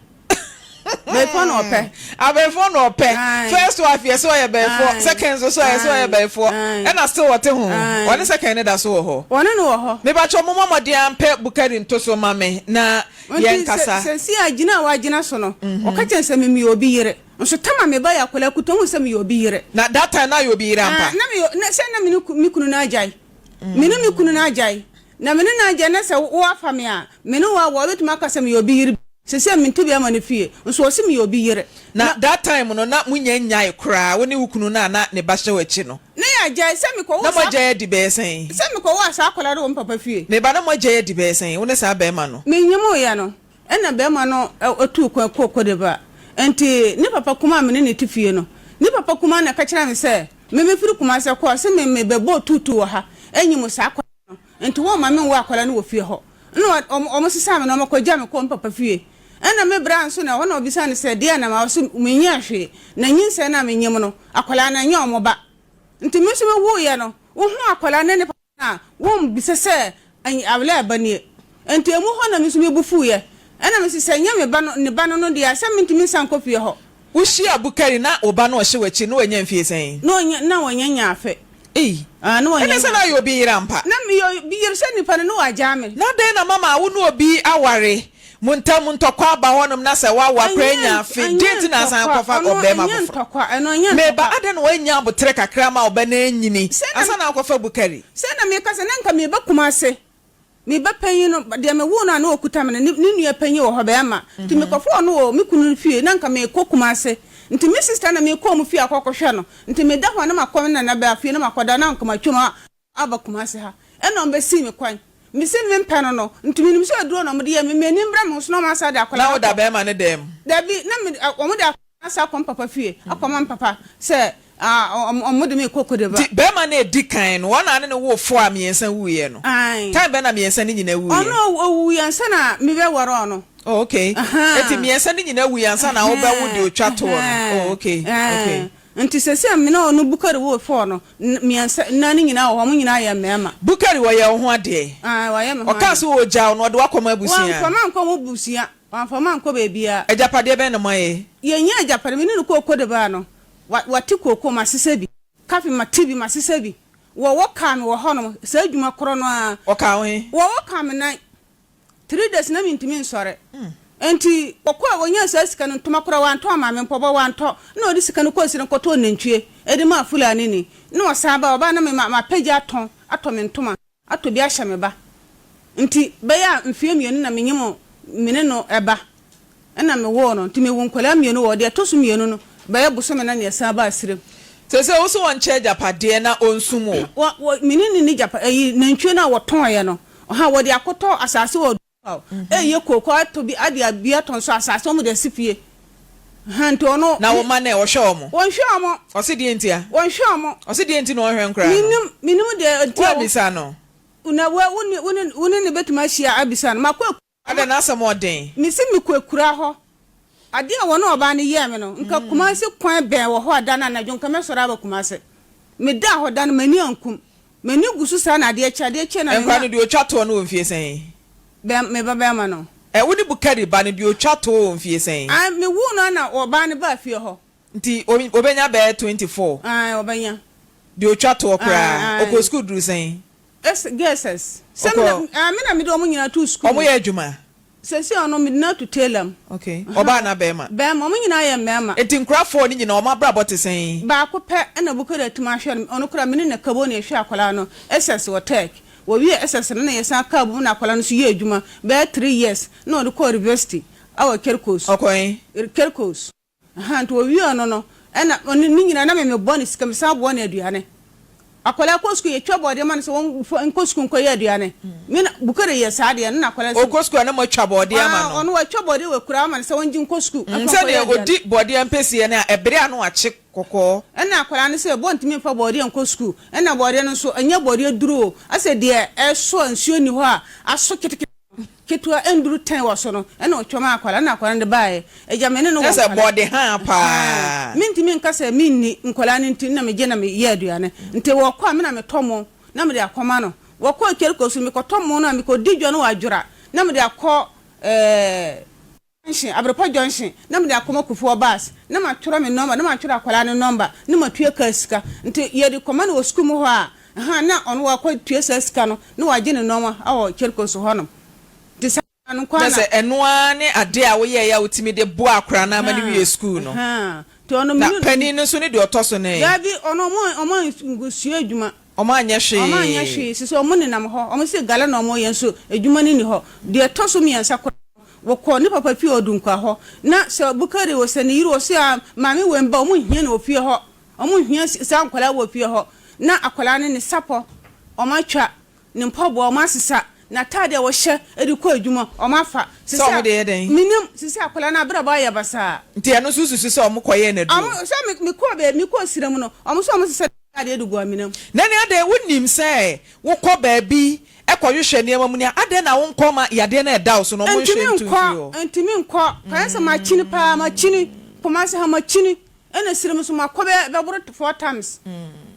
[SPEAKER 1] Bɛyifoɔ na ɔpɛ.
[SPEAKER 2] Abɛyifoɔ na ɔpɛ. First wife yɛ sɛ ɔyɛ bɛyifoɔ, second nso so yɛ sɛ ɔyɛ bɛyifoɔ. Ɛna still ɔte ho. Ɔne second no da so wɔ hɔ.
[SPEAKER 1] Ɔne no wɔ hɔ.
[SPEAKER 2] Mepakyɛw mommɔ mmɔden ara mpɛ Bukari nto so ma me na yɛn kasa.
[SPEAKER 1] Nti sɛsi a gyina a wagyina so no, ɔka kyerɛ no sɛ me meyɛ obi yere. Nso tam a meba yɛ akwadaa kuta hu sɛ meyɛ obi yere.
[SPEAKER 2] Na that time na ayɛ obi yere ampa?
[SPEAKER 1] Na meyɛ, na sɛ na me ne me kunu no agyae. Me ne me kunu no agyae. Na me ne no agyae na sɛ woafa me a, me ne wo awo a, wobɛtumi aka sɛ meyɛ obi yere bio. Seesei mente bɛrima no fie, nso ɔse meyɛ obi yere.
[SPEAKER 2] Na that time no na monya nnyae koraa, wo ne wo kunu no a na ne ba hyɛ w'akyi no?
[SPEAKER 1] Na yɛagyae, sɛ mekɔwoo
[SPEAKER 2] Na
[SPEAKER 1] saa.
[SPEAKER 2] moagyae adi bɛyɛ sɛn?
[SPEAKER 1] Sɛ mekɔwoo saa akwadaa no wɔ me papa fie.
[SPEAKER 2] Me ba, na moagyae adi bɛyɛ sɛn, wo ne saa barima no?
[SPEAKER 1] Menyemuiɛ no, ɛnna barima no tuu kwan kɔɔ Côte d'Ivoire. Enti ne papa kumaa a me ne no te fie no, ne papa kumaa na ɛka kyerɛɛ me sɛ me mefiri Kumasi kɔ, ɔse me mebɛbɔɔ tuutuu wɔ ha, anyim saa akwadaa no, enti wɔmma menwo akwadaa no wɔ fie hɔ. Nna wɔsesaa me na wɔkɔgyaa me kɔɔ me papa fie. Nna me bra nso na ɛhɔ na wɔbisaa no sɛ, Deɛn na ma? Ɔse, Menyɛɛ hwee, na nyinsɛn no a menyem no, akwadaa no, ɛnyɛ wɔn ba. Nti me nso mewuiɛ no, wohuu akwadaa no ne ne papa no a, wɔmmisa sɛ, Awlaa ba nie? Nti emu hɔ na me nso me bo fuiɛ. Ɛna mese, Sɛ ɛnyɛ me ba no, ne ba no no deɛ a, sɛ mentumi nsan nkɔ fie hɔ.
[SPEAKER 2] Wohyiaa Bukari na wo ba no ɔhyɛ w'akyi no wanya mfie sɛn?
[SPEAKER 1] Na ɔnya na wanya nya afe.
[SPEAKER 2] Ei!
[SPEAKER 1] Ah, na wanya
[SPEAKER 2] Ɛne sɛ
[SPEAKER 1] nya
[SPEAKER 2] na
[SPEAKER 1] afe.
[SPEAKER 2] ayɛ obi yere ampa?
[SPEAKER 1] Na meyɛ obi yere sɛ nipa no na wagyaa me.
[SPEAKER 2] Na dɛn na mama wo ne obi aware? Mo ntam ntɔkwa aba hɔnom na sɛ woawa koraa
[SPEAKER 1] Ɛnyɛ
[SPEAKER 2] anya afe,
[SPEAKER 1] ɛnyɛ
[SPEAKER 2] deɛn nti na asan
[SPEAKER 1] ntɔkwa,
[SPEAKER 2] akɔfa
[SPEAKER 1] ɔno
[SPEAKER 2] ɔbarima
[SPEAKER 1] ɛnyɛ
[SPEAKER 2] foforɔ?
[SPEAKER 1] ntɔkwa, ɛno ɛnyɛ
[SPEAKER 2] Meba,
[SPEAKER 1] ntɔkwa.
[SPEAKER 2] adɛn na woannya aboterɛ kakra ma wo ba no anyini
[SPEAKER 1] Sɛ na
[SPEAKER 2] ansa na woakɔfa Bukari?
[SPEAKER 1] Sɛ na meka sɛ na nka meba Kumase. Me ba panyin no, deɛ mewoo no a na ɔkuta me no, ne ne nua panyin wɔ hɔ, bɛrima. Nti mekɔfaa ɔno wɔ me kunu no fie, na anka merekɔ Kumase. Nti me sista na merekɔ wɔn fie akɔkɔhwɛ no. Nti meda hɔ a na makɔ me nana baa fie na makɔda na anka matwam aba Kumase ha. Ɛna wɔbɛsii me kwan. Mese mempɛ no no, nti menim sɛ aduro na wɔde yɛɛ me. M'ani mmra me ho so na wɔasan de akwadaa
[SPEAKER 2] Na
[SPEAKER 1] no
[SPEAKER 2] woda
[SPEAKER 1] akɔ.
[SPEAKER 2] bɛrima no dan mu?
[SPEAKER 1] Dabi, na me, wɔde akwadaa Asa akɔ me papa fie akɔma me papa sɛ ɔmo de me rekɔ Cote d'Ivoire.
[SPEAKER 2] Nti bɛɛma no a ɛdi kan no, wɔn na ne no woo four a mmiɛnsa wuiɛ no?
[SPEAKER 1] Ae.
[SPEAKER 2] Time bɛn na mmiɛnsa no nyinaa wuiɛ?
[SPEAKER 1] Ɔno ɔwuiɛ ansa na me bɛ ware ɔno.
[SPEAKER 2] Oh okay.
[SPEAKER 1] Ahaa.
[SPEAKER 2] Nti mmiɛnsa no nyinaa wuiɛ ansa na wo bɛ wo deɛ ɔtwa toɔ no? Oh okay, okay.
[SPEAKER 1] Nti sɛsɛ a me ne ɔno Bukari woo four no, mmiɛnsa, nnan no nyinaa wɔ hɔ, ɔmo nyinaa yɛ mmarima.
[SPEAKER 2] Bukari ɔyɛ wo ho adeɛ?
[SPEAKER 1] Ae, wayɛ me ho adeɛ.
[SPEAKER 2] Ɔkaa sɛ ɔgya wo no, ɔde wo akɔma abusua?
[SPEAKER 1] Wamfa me ankɔ ɔmo abusua. Wamfa me ankɔ baabiara.
[SPEAKER 2] Agyapadeɛ bɛn na moayɛ?
[SPEAKER 1] Yɛnnya agyapadeɛ. Me ne no kɔɔ Côte d'Ivoire no, wa, wate kooko, masesa bi. Kafe, mate bi, masesa bi. Wɔwɔ kaa me wɔ hɔnom, saa adwuma korɔ no ara.
[SPEAKER 2] Wɔkaa wo he?
[SPEAKER 1] Wɔwɔ kaa me nan. Three days na mentumi nsɔre. Enti wɔkɔɔ a wɔnyaa saa sika no, ntoma koraa wantɔ amma me, mpɔboa wantɔ. Ɛna ɔde sika no kɔɔ akyire no kɔtɔɔ nantwie de maa Fulanini. Ɛna ɔsan baeɛ, ɔbaeɛ na me, ma, mapagya atɔn, atɔ me ntoma. Atɔ bi ahyɛ me ba. Nti bɛyɛ a mfeɛ mmienu na menye mo me ne no ba ɛna me woo no nti me wo nkwadaa mmienu wɔ hɔ deɛ ɛtɔ so mmienu no bɛyɛ bosome na ne yɛsan baa serem.
[SPEAKER 2] Seesei wo se wɔnkyɛ agyapadeɛ na ɔnsum wo?
[SPEAKER 1] Wɔ wɔ me ne no nni gyapa ɛyi nantwie no a wɔtɔeɛ no ɔha wɔde akɔtɔ asase wɔ Aw ɛyɛ kooko atɔ bi ade abi atɔ nso asase wɔn de asi fie ha nti ɔno.
[SPEAKER 2] Na wo mma no ɛ, ɔhwɛ wɔn?
[SPEAKER 1] Wɔnhwɛ wɔn.
[SPEAKER 2] Ɔse deɛ nti a?
[SPEAKER 1] Wɔnhwɛ wɔn.
[SPEAKER 2] Ɔse deɛ nti na ɔnhwɛ nkoraa no?
[SPEAKER 1] Menim, menim deɛ nti a.
[SPEAKER 2] Woammisa no?
[SPEAKER 1] Na wo, wo ne, wo ne, wo ne no bɛtumi ahyia abisa no. Makɔ akura.
[SPEAKER 2] Adɛn, n'asɛm ɔden?
[SPEAKER 1] Mese mekɔ akura hɔ. Adeɛ a wɔne ɔbaa no yɛɛ me no, nka Kumasi kwan bɛn wɔ hɔ a da no anadwo nka mɛsɔre aba Kumasi. Medaa hɔ da no, m'ani ankum. M'ani gu so saa na adeɛ kye, adeɛ kye na
[SPEAKER 2] Nkwadaa
[SPEAKER 1] menya.
[SPEAKER 2] no, deɛ ɔtwa toɔ no wɔ mfie sɛn?
[SPEAKER 1] Bɛ, me ba bɛrima no.
[SPEAKER 2] Ɛ, wo ne Bukari ba no, deɛ ɔtwa toɔ wɔ mfie sɛn?
[SPEAKER 1] Ae, mewoo no ara na ɔbaa no baa fie hɔ.
[SPEAKER 2] Nti, o, ɔbɛnya bɛyɛ 24?
[SPEAKER 1] Ae, ɔbɛnya.
[SPEAKER 2] Deɛ ɔtwa toɔ
[SPEAKER 1] Ae,
[SPEAKER 2] koraa,
[SPEAKER 1] ae.
[SPEAKER 2] ɔkɔɔ sukuu duruu sɛn?
[SPEAKER 1] S, JSS. Sɛ me na,
[SPEAKER 2] Ɔkɔɔ.
[SPEAKER 1] ae, me na mede wɔn nyinaa too sukuu mu.
[SPEAKER 2] Wɔyɛ adwuma?
[SPEAKER 1] Seesei ɔno, mede no ato tailor mu.
[SPEAKER 2] Okay. Ɔbaa anaa bɛɛma?
[SPEAKER 1] Bɛɛma. Wɔn nyinaa yɛ mmɛɛma.
[SPEAKER 2] Enti nkorafoɔ no nyinaa, wɔn abrabɔ te sɛn?
[SPEAKER 1] Baako pɛ na Bukari atumi ahwɛ no. Ɔno koraa, me ne no kabo na yɛhwɛɛ akwadaa no. SS wɔ Turk. Wɔwiee SS no na yɛsan kaa bom na akwadaa no nso yɛɛ adwuma bɛyɛ three years na ɔde kɔɔ university wɔ Cape Coast.
[SPEAKER 2] Ɔkɔɔ he?
[SPEAKER 1] Cape Coast. Ahaa nti wɔwie ɔno no ɛna ɔno ne nyinaa na me mebɔ no sika mesan boa no aduane. Akwadaa kɔ sukuu yɛtwa bɔɔdeɛ ma no sɛ wɔn nkɔ sukuu nkɔyɛ aduane. Me na Bukere yɛ saa adeɛ no na akwadaa sɛ.
[SPEAKER 2] Ɔkɔ sukuu a na moatwa bɔɔdeɛ ama
[SPEAKER 1] no. Ɔno watwa bɔɔdeɛ wɔ akuraa ama no sɛ wɔngye nkɔ sukuu mfa nkɔyɛ
[SPEAKER 2] Sɛdeɛ
[SPEAKER 1] aduane.
[SPEAKER 2] ɔdi bɔɔdeɛ mpɛsie no a ɛbere a na wakye kɔkɔɔ.
[SPEAKER 1] Ɛna akwadaa no sɛ bɔ ntumi mfa bɔɔdeɛ nkɔ sukuu ɛna bɔɔdeɛ no nso ɛnyɛ bɔɔdeɛ duro o asɛ deɛ ɛso a nsuo nni hɔ a aso ketekete. Ketewa nduru tɛn wɔ so no, ɛna ɔtwa maa akwadaa, ɛna akwadaa no de baeɛ. Agya, me ne no wɔ
[SPEAKER 2] Kyerɛ sɛ
[SPEAKER 1] nkwadaa.
[SPEAKER 2] bɔde haa paa.
[SPEAKER 1] Mentumi nka sɛ menni, nkwadaa no nti na megye na meyɛ aduane. Nti wɔkɔ a, me na metɔ mo na mede akɔma no. Wɔkɔ Keriko so, mekɔtɔ mo no a, mekɔdi dwa no wɔ Adwora na mede akɔ ɛɛ. Junction, Abrepɔ Junction, na mede akɔma Kufuor bus, na matwerɛ me nɔmba, na matwerɛ akwadaa no nɔmba, na matua kaa sika. Nti yɛde kɔma no wɔ sukuu mu hɔ a, ahaa, na ɔno wakɔ tua saa sika no, na wagye ne nɔɔma wɔ Cherikos hɔnom. Nti saa no nko ara
[SPEAKER 2] Na
[SPEAKER 1] na.
[SPEAKER 2] sɛ ɛno ara ne adeɛ a woyɛeɛ a wotumi de boaa akwadaa no ara ma no wiee sukuu no.
[SPEAKER 1] Ahaa, nti ɔno
[SPEAKER 2] Na
[SPEAKER 1] me ne.
[SPEAKER 2] panin no nso ne deɛ ɔtɔ so no ɛ?
[SPEAKER 1] Daabi, ɔno ɔmo, ɔmo ansua adwuma.
[SPEAKER 2] Ɔmo anyɛ hwee.
[SPEAKER 1] Ɔmo anyɛ hwee, sisi ɔmo nenam hɔ, ɔmo se gala na ɔmo yɛ nso adwuma no nni hɔ. Deɛ ɛtɔ so mmiɛnsa koraa no, wɔkɔɔ ne papa fie wɔ Dunkwa hɔ, na sɛ Bukari o, sɛ ne yere o, ɔse ah maame wei mba, ɔmo nhia no wɔ fie hɔ, ɔmo nhia saa nkwadaa wɔ fie hɔ. Na akwadaa no ne sapɔ ɔmo atwa, ne mpaboa ɔmo asesa, n'ataade a ɔhyɛ de kɔ adwuma ɔmo afa.
[SPEAKER 2] Sɛ
[SPEAKER 1] Sisi
[SPEAKER 2] ɔmo
[SPEAKER 1] a,
[SPEAKER 2] de yɛ dɛn?
[SPEAKER 1] mennim, sisi akwadaa no abrabɔ ayɛ basaa.
[SPEAKER 2] Nti ɛno nso wosusu sɛ ɔmo kɔyɛɛ no aduro?
[SPEAKER 1] Ɔmo, sɛ me, mekɔɔ baabi, mekɔɔ sira mu no, ɔmo se ɔmo sesa adeɛ de gu amena mu.
[SPEAKER 2] Na nea adɛn wonim sɛ wokɔ baabi kɔhwehwɛ nneɛma mu nea adɛn na wonkɔ ma yadeɛ no a ɛda wo so no wɔnhwɛ
[SPEAKER 1] Ntumi
[SPEAKER 2] ntu
[SPEAKER 1] nkɔ,
[SPEAKER 2] mfiri hɔ?
[SPEAKER 1] ntumi nkɔ. Kwan sɛ makyini paa, makyini Kumasi ha makyini, ɛna Sirem nso makɔ bɛyɛ bɛboro four times,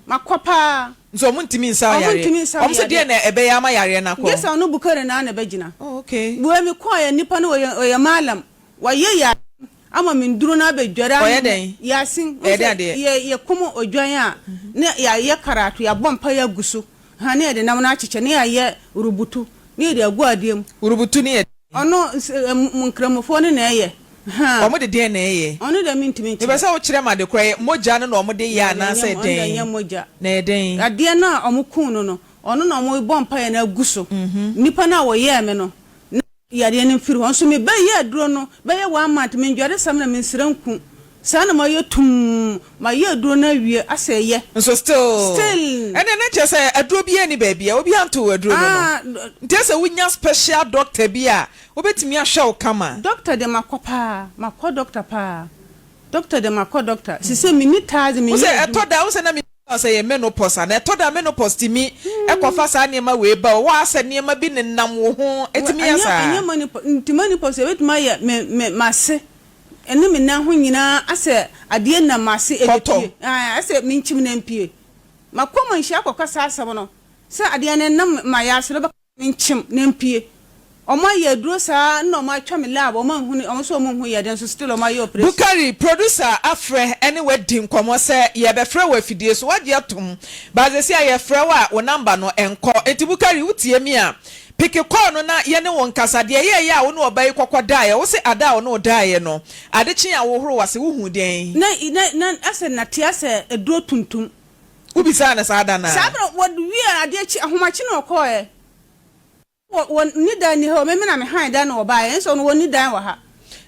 [SPEAKER 1] makɔ paa.
[SPEAKER 2] Nso wɔn ntumi nsa wo
[SPEAKER 1] Wɔn
[SPEAKER 2] yareɛ?
[SPEAKER 1] ntumi nsa me
[SPEAKER 2] Wɔn se
[SPEAKER 1] yareɛ.
[SPEAKER 2] deɛn na ɛbɛyɛ ama yareɛ no akɔ?
[SPEAKER 1] Gye sɛ ɔno Bukari no ara na ɛbɛgyina.
[SPEAKER 2] Oh okay.
[SPEAKER 1] Wei mekɔeɛ nipa no ɔyɛ ɔyɛ mallam, Wayɛ Yasin ama me nduro no abɛdware
[SPEAKER 2] Ɔyɛ
[SPEAKER 1] anom.
[SPEAKER 2] dɛn?
[SPEAKER 1] Yasin, wohu
[SPEAKER 2] Ɛyɛ dɛn
[SPEAKER 1] sɛ
[SPEAKER 2] adeɛ?
[SPEAKER 1] yɛ yɛkum odwan a, na yɛayɛ karato, yɛabɔ mpaeɛ agu so, ha na yɛde nam no akyekyɛ, na yɛayɛ rubutu, na yɛde agu adeɛ mu.
[SPEAKER 2] Rubutu no yɛ dɛn?
[SPEAKER 1] Ɔno, s ɛ Nkramofoɔ no na ɛyɛ, ha.
[SPEAKER 2] Wɔde deɛn na ɛyɛ?
[SPEAKER 1] Ɔno deɛ mentumi
[SPEAKER 2] Mepɛ
[SPEAKER 1] nkyerɛ.
[SPEAKER 2] sɛ wokyerɛ me ade korɔ, ɛyɛ mogya no na wɔde yɛ
[SPEAKER 1] Daabi, ɛnyɛ
[SPEAKER 2] anaasɛ
[SPEAKER 1] ɔno deɛ
[SPEAKER 2] dɛn?
[SPEAKER 1] ɛnyɛ mogya.
[SPEAKER 2] Na ɛyɛ dɛn?
[SPEAKER 1] Adeɛ no a wɔkum no no, ɔno na wɔbɔ mpaeɛ no agu so. Nnipa no a wɔyɛɛ me no, na. Yareɛ no mfiri hɔ. Nso me bɛ yɛ aduro no bɛyɛ one month me ndware samina me nsira nku saa na mayɛ tumm mayɛ aduro no awie asɛ ɛyɛ.
[SPEAKER 2] Nso still
[SPEAKER 1] Still.
[SPEAKER 2] Ɛnneɛ na kyerɛ sɛ aduro biara nni baabi a obiara ntoo wo aduro no no
[SPEAKER 1] Ah.
[SPEAKER 2] nti ɛsɛ wonya special doctor bi a obɛtumi ahwɛ wo kama.
[SPEAKER 1] Doctor deɛ makɔ paa makɔ doctor paa doctor deɛ makɔ doctor sisei menni taadze
[SPEAKER 2] Wo
[SPEAKER 1] menyɛ
[SPEAKER 2] sɛ
[SPEAKER 1] adwuma.
[SPEAKER 2] ɛtɔ da wo sɛ na me bisa wo sɛ ɛyɛ menopause anaa ɛtɔ da a menopause tumi kɔfa saa nneɛma wei ba o wɔ asɛ nneɛma bi nenam wo ho ɛtumi yɛ
[SPEAKER 1] Ɛnyɛ
[SPEAKER 2] saa?
[SPEAKER 1] ɛnyɛ menopause nti menopause ɛbɛtumi ayɛ me me m'ase ɛne me nan ho nyinaa asɛ adeɛ nam m'ase
[SPEAKER 2] Kɔtɔ.
[SPEAKER 1] ɛbɛpue ae asɛ menkyim na mpue makɔ manhyia akɔka saa asɛm no sɛ adeɛ no ɛnam m'ayaase no bɛka Menkyem na mpue. Ɔmo ayɛ aduro saa na ɔmo atwa me lab ɔmo anhunu ɔmo sɛ ɔmo nhu yadeɛ nso still ɔmo ayɛ operation.
[SPEAKER 2] Bukari, producer afrɛ ɛne wo adi nkɔmmɔ sɛ yɛbɛfrɛ wo afidie so, woagye atom but seesei a yɛfrɛ wo a wo number no ɛnkɔ. Enti Bukari wotie me a, peke call no na yɛne wo nkasa. Deɛ ɛyɛeɛ a wo ne ɔbaa yi kɔkɔ daeɛ, wo se ada a ɔne wo daeɛ no, ade kyee a wohoro w'ase wohuu dɛn?
[SPEAKER 1] Na na na asɛ nate asɛ aduro tuntum.
[SPEAKER 2] Wobisaa no saa da no
[SPEAKER 1] Saa
[SPEAKER 2] ara.
[SPEAKER 1] berɛ wɔwiee adeɛ kye, ahomakye na ɔkɔeɛ. Wɔ, wɔ ne dan nni ha o, me me na me hann dan na wɔbaeɛ, nso ɔno wɔnni dan wɔ ha.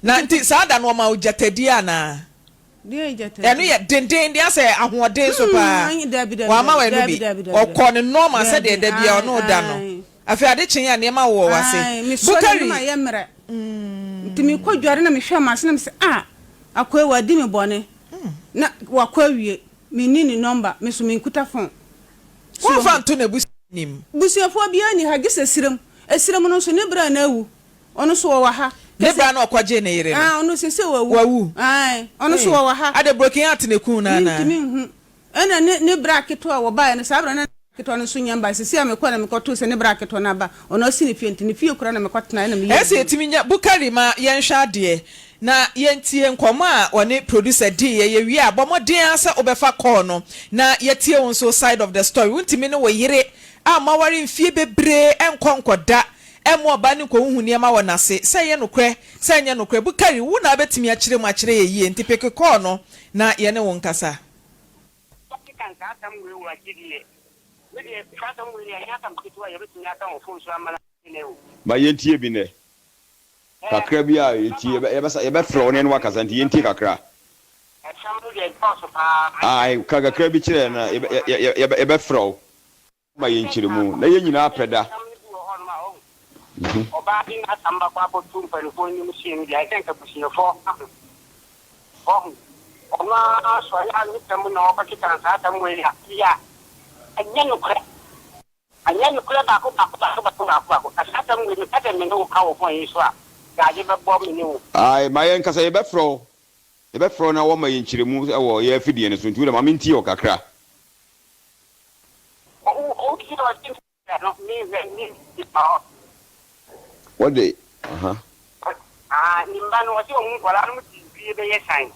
[SPEAKER 2] Na nti saa da no ɔmaa wo gyatadie anaa?
[SPEAKER 1] Deɛn gyatadie?
[SPEAKER 2] Ɛno yɛ dendenden asɛ ahoɔden so
[SPEAKER 1] Hmm,
[SPEAKER 2] paa.
[SPEAKER 1] ayi, dabi, dabi,
[SPEAKER 2] Wamma wo
[SPEAKER 1] dabi,
[SPEAKER 2] ɛno
[SPEAKER 1] dabi,
[SPEAKER 2] bi.
[SPEAKER 1] dabi, dabi, dabi.
[SPEAKER 2] Ɔkɔɔ ne normal
[SPEAKER 1] Dabi,
[SPEAKER 2] sɛdeɛ da biara
[SPEAKER 1] ae,
[SPEAKER 2] ɔne wo da no.
[SPEAKER 1] ae.
[SPEAKER 2] Afei ade kyeeɛ a nneɛma wowɔ w'ase.
[SPEAKER 1] Ae, mesɔre a
[SPEAKER 2] Bukari.
[SPEAKER 1] na mayɛ mmerɛ. Nti mekɔ dware na mehwɛ m'ase na mese, ah, akoa yi wadi me bɔne. Na wakɔ awie. Menni ne nɔmba, me nso menkuta fon. So
[SPEAKER 2] Wamfa
[SPEAKER 1] wahu?
[SPEAKER 2] anto n'abusua anim.
[SPEAKER 1] Busuafoɔ biara nni ha gye sɛ Sirem. Sirem no nso, ne bra no awu. Ɔno nso ɔwɔ ha.
[SPEAKER 2] Ne
[SPEAKER 1] Kɛsɛ.
[SPEAKER 2] bra no a ɔkɔgyee ne yere no.
[SPEAKER 1] Ah, ɔno seesei wawu.
[SPEAKER 2] Wawu?
[SPEAKER 1] Ae, ɔno nso
[SPEAKER 2] Ei,
[SPEAKER 1] ɔwɔ ha.
[SPEAKER 2] adɛn broken heart na ɛkuu no anaa?
[SPEAKER 1] Mentumi nhu. Ɛna ne, ne bra ketewa a wɔbaeɛ no, saa berɛ no na ne bra ketewa no nso nyɛ mbaeɛ. Seesei a mekɔe na mekɔtoo sɛ ne bra ketewa no aba. Ɔno asi ne fie nti, ne fie koraa na mekɔtenaeɛ na meyɛɛ
[SPEAKER 2] Ɛyɛ sɛ
[SPEAKER 1] adwuma.
[SPEAKER 2] yɛtumi nya Bukari ma yɛnhwɛ adeɛ na yɛntie nkɔmmɔ a ɔne producer diiɛ. Yɛwie a, bɔ mmɔden ara sɛ wobɛfa call no na yɛatie wo nso side of the story. Wontumi ne wo yere a moaware mfie bebree nkɔ nkɔda mma ɔbaa no nkɔhuhu nneɛma wɔ n'ase. Sɛ ɛyɛ nokorɛ, sɛ ɛnyɛ nokorɛ, Bukari, wo na wobɛtumi akyerɛ mu akyerɛ yɛn yie nti peke call no na yɛne wo nkasa.
[SPEAKER 3] Wate ka saa asɛm wei wɔ agyidie. Me deɛ saa asɛm wei deɛ ɛnyɛ asɛm ketewa a yɛbɛtumi aka wɔ phone so ama no ate nnɛ o.
[SPEAKER 4] Ma yɛntie bi nnɛ. Kakra bi a yɛtie, yɛbɛsa, yɛbɛfrɛ wo ne yɛne wo akasa nti yɛntie kakra.
[SPEAKER 3] Asɛm no deɛ ɛdɔɔso paa.
[SPEAKER 4] Ae, ka kakra bi kyerɛ yɛn na yɛbɛ, yɛ, yɛ, yɛbɛfrɛ wo. Ma yɛn nkyerɛmu, na yɛn nyinaa pɛ da.
[SPEAKER 3] Asɛm no bi wɔ hɔnom a, wahu. Ɔbaa bi n'asɛm bɛkɔ akɔto mpanimfoɔ anim sei no deɛ, ayɛ sɛ nka abusuafoɔ ka ho. Wahu. Ɔno ara sɔre a ne pɛ mu na ɔkɔkeka saa asɛm wei a, yɛ a, ɛnyɛ nokorɛ. Ɛnyɛ nokorɛ baako baako baako baako baako baako. Na saa asɛm wei, meka sɛ me ne wo ka wɔ phone yi so a, daagye bɛbɔ me ne wo.
[SPEAKER 4] Ae, ma yɛn nkasa, yɛbɛfrɛ wo, yɛbɛfrɛ wo na woama yɛn nkyerɛmu wɔ yɛn afidie no so, nti wo deɛ ma mentie wo kakra. Wɔde, aha.
[SPEAKER 3] Aah ne mma no ɔse ɔmo nkwadaa no mo di mfie bɛyɛ san.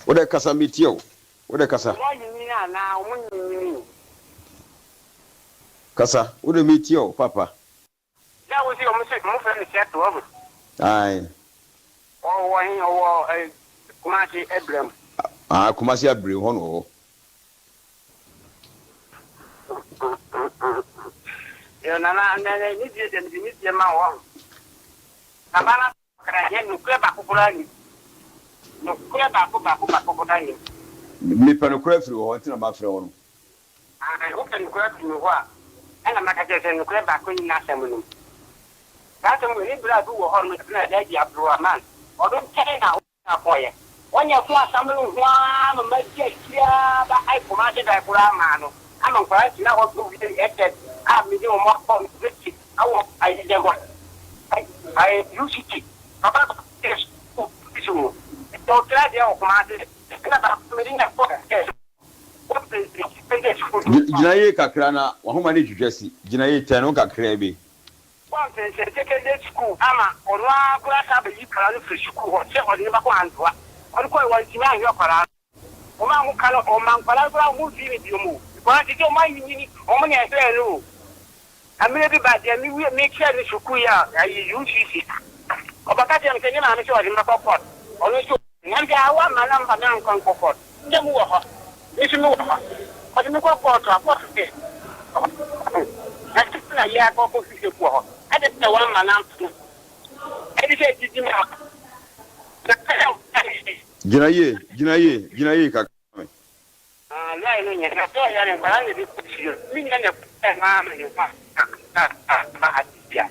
[SPEAKER 4] Wodɛ kasa metie wo wodɛ kasa.
[SPEAKER 3] Ɔmo anyinyini anaa ɔmo nyinyinii.
[SPEAKER 4] Kasa wodɛ metie wo papa.
[SPEAKER 3] Sɛ wose ɔmo se ɔmo frɛ no Seth wahu.
[SPEAKER 4] Ae.
[SPEAKER 3] Ɔwɔ he ɔwɔ eh Kumasi Abirem.
[SPEAKER 4] Ae Kumasi Abirem hɔ na ɔwɔ.
[SPEAKER 3] Yo nana nɛ ne die deɛ mede ne die ma wo wahu. Na ba no Kra yɛ nokorɛ baako koraa nnim. Nokorɛ baako baako baako koraa nnim.
[SPEAKER 4] Mepɛ nokorɛ afiri wo hɔ nti na mafrɛ wo no.
[SPEAKER 3] Aane, wopɛ nokorɛ afiri me hɔ a, ɛna maka kyerɛ sɛ nokorɛ baako nni n'asɛm no mu. Saa asɛm wei, ne bra bi wɔ hɔ nom yɛfrɛ no Alhaji Abdulrahman, ɔno nkyɛn na ɔkɔeɛ. Ɔnyɛ ko asɛm no ho ara ma madi akyire ara ba ai Kumasi dan koraa maa no ama nkwadaa tena hɔ bɛwie SS a mede wɔn akɔ university wɔ ayi Legon ayi UCT papa baako yɛ sukuu polisi o nti ɔkyerɛ adeɛ wɔ Kumasi ɛna baako mede no kɔ SS wɔ pɛsɛ sukuu
[SPEAKER 4] Gyina yie kakra na w'ahoma no retwitwa si. Gyina yie, tɛn ho kakraa bi.
[SPEAKER 3] Kɔ Mfɛnsɛn Secondary School ama ɔno ara koraa san bɛyi akwadaa no firi sukuu hɔ sɛ ɔde no bɛkɔ Antoa. Ɔde kɔe, wantumi anhwɛ akwadaa no. Wɔn a wɔka no, wɔma nkwadaa no koraa wɔn mfii no biom o, because sisi wɔn anyinyini, wɔn na ɛhwɛɛ no o. Mmerɛ bi ba deɛ me wie me kyerɛ no sukuu yi a ayi UCC, ɔbɛka kyerɛ me sɛ ne maame sɛ ɔde me bɛkɔ court, ɔno nso na me sɛ ah wamma na mfa me ankɔ nkɔ court, sɛ mo wɔ hɔ, me nso me wɔ hɔ, ɔde me kɔ court a court sɛ na sɛ na yɛ akɔ kɔ hwehwɛ mu wɔ hɔ, adɛn nti na wamma na amfa no ɛde sɛ didi ma na
[SPEAKER 4] Gyina yie, gyina yie, gyina yie kakra ma me.
[SPEAKER 3] Ah line no nyɛ na sɛ ɔyare nkwadaa na ebi kɔ fie me nua na ɛkɔ maa me ne ho aba adesua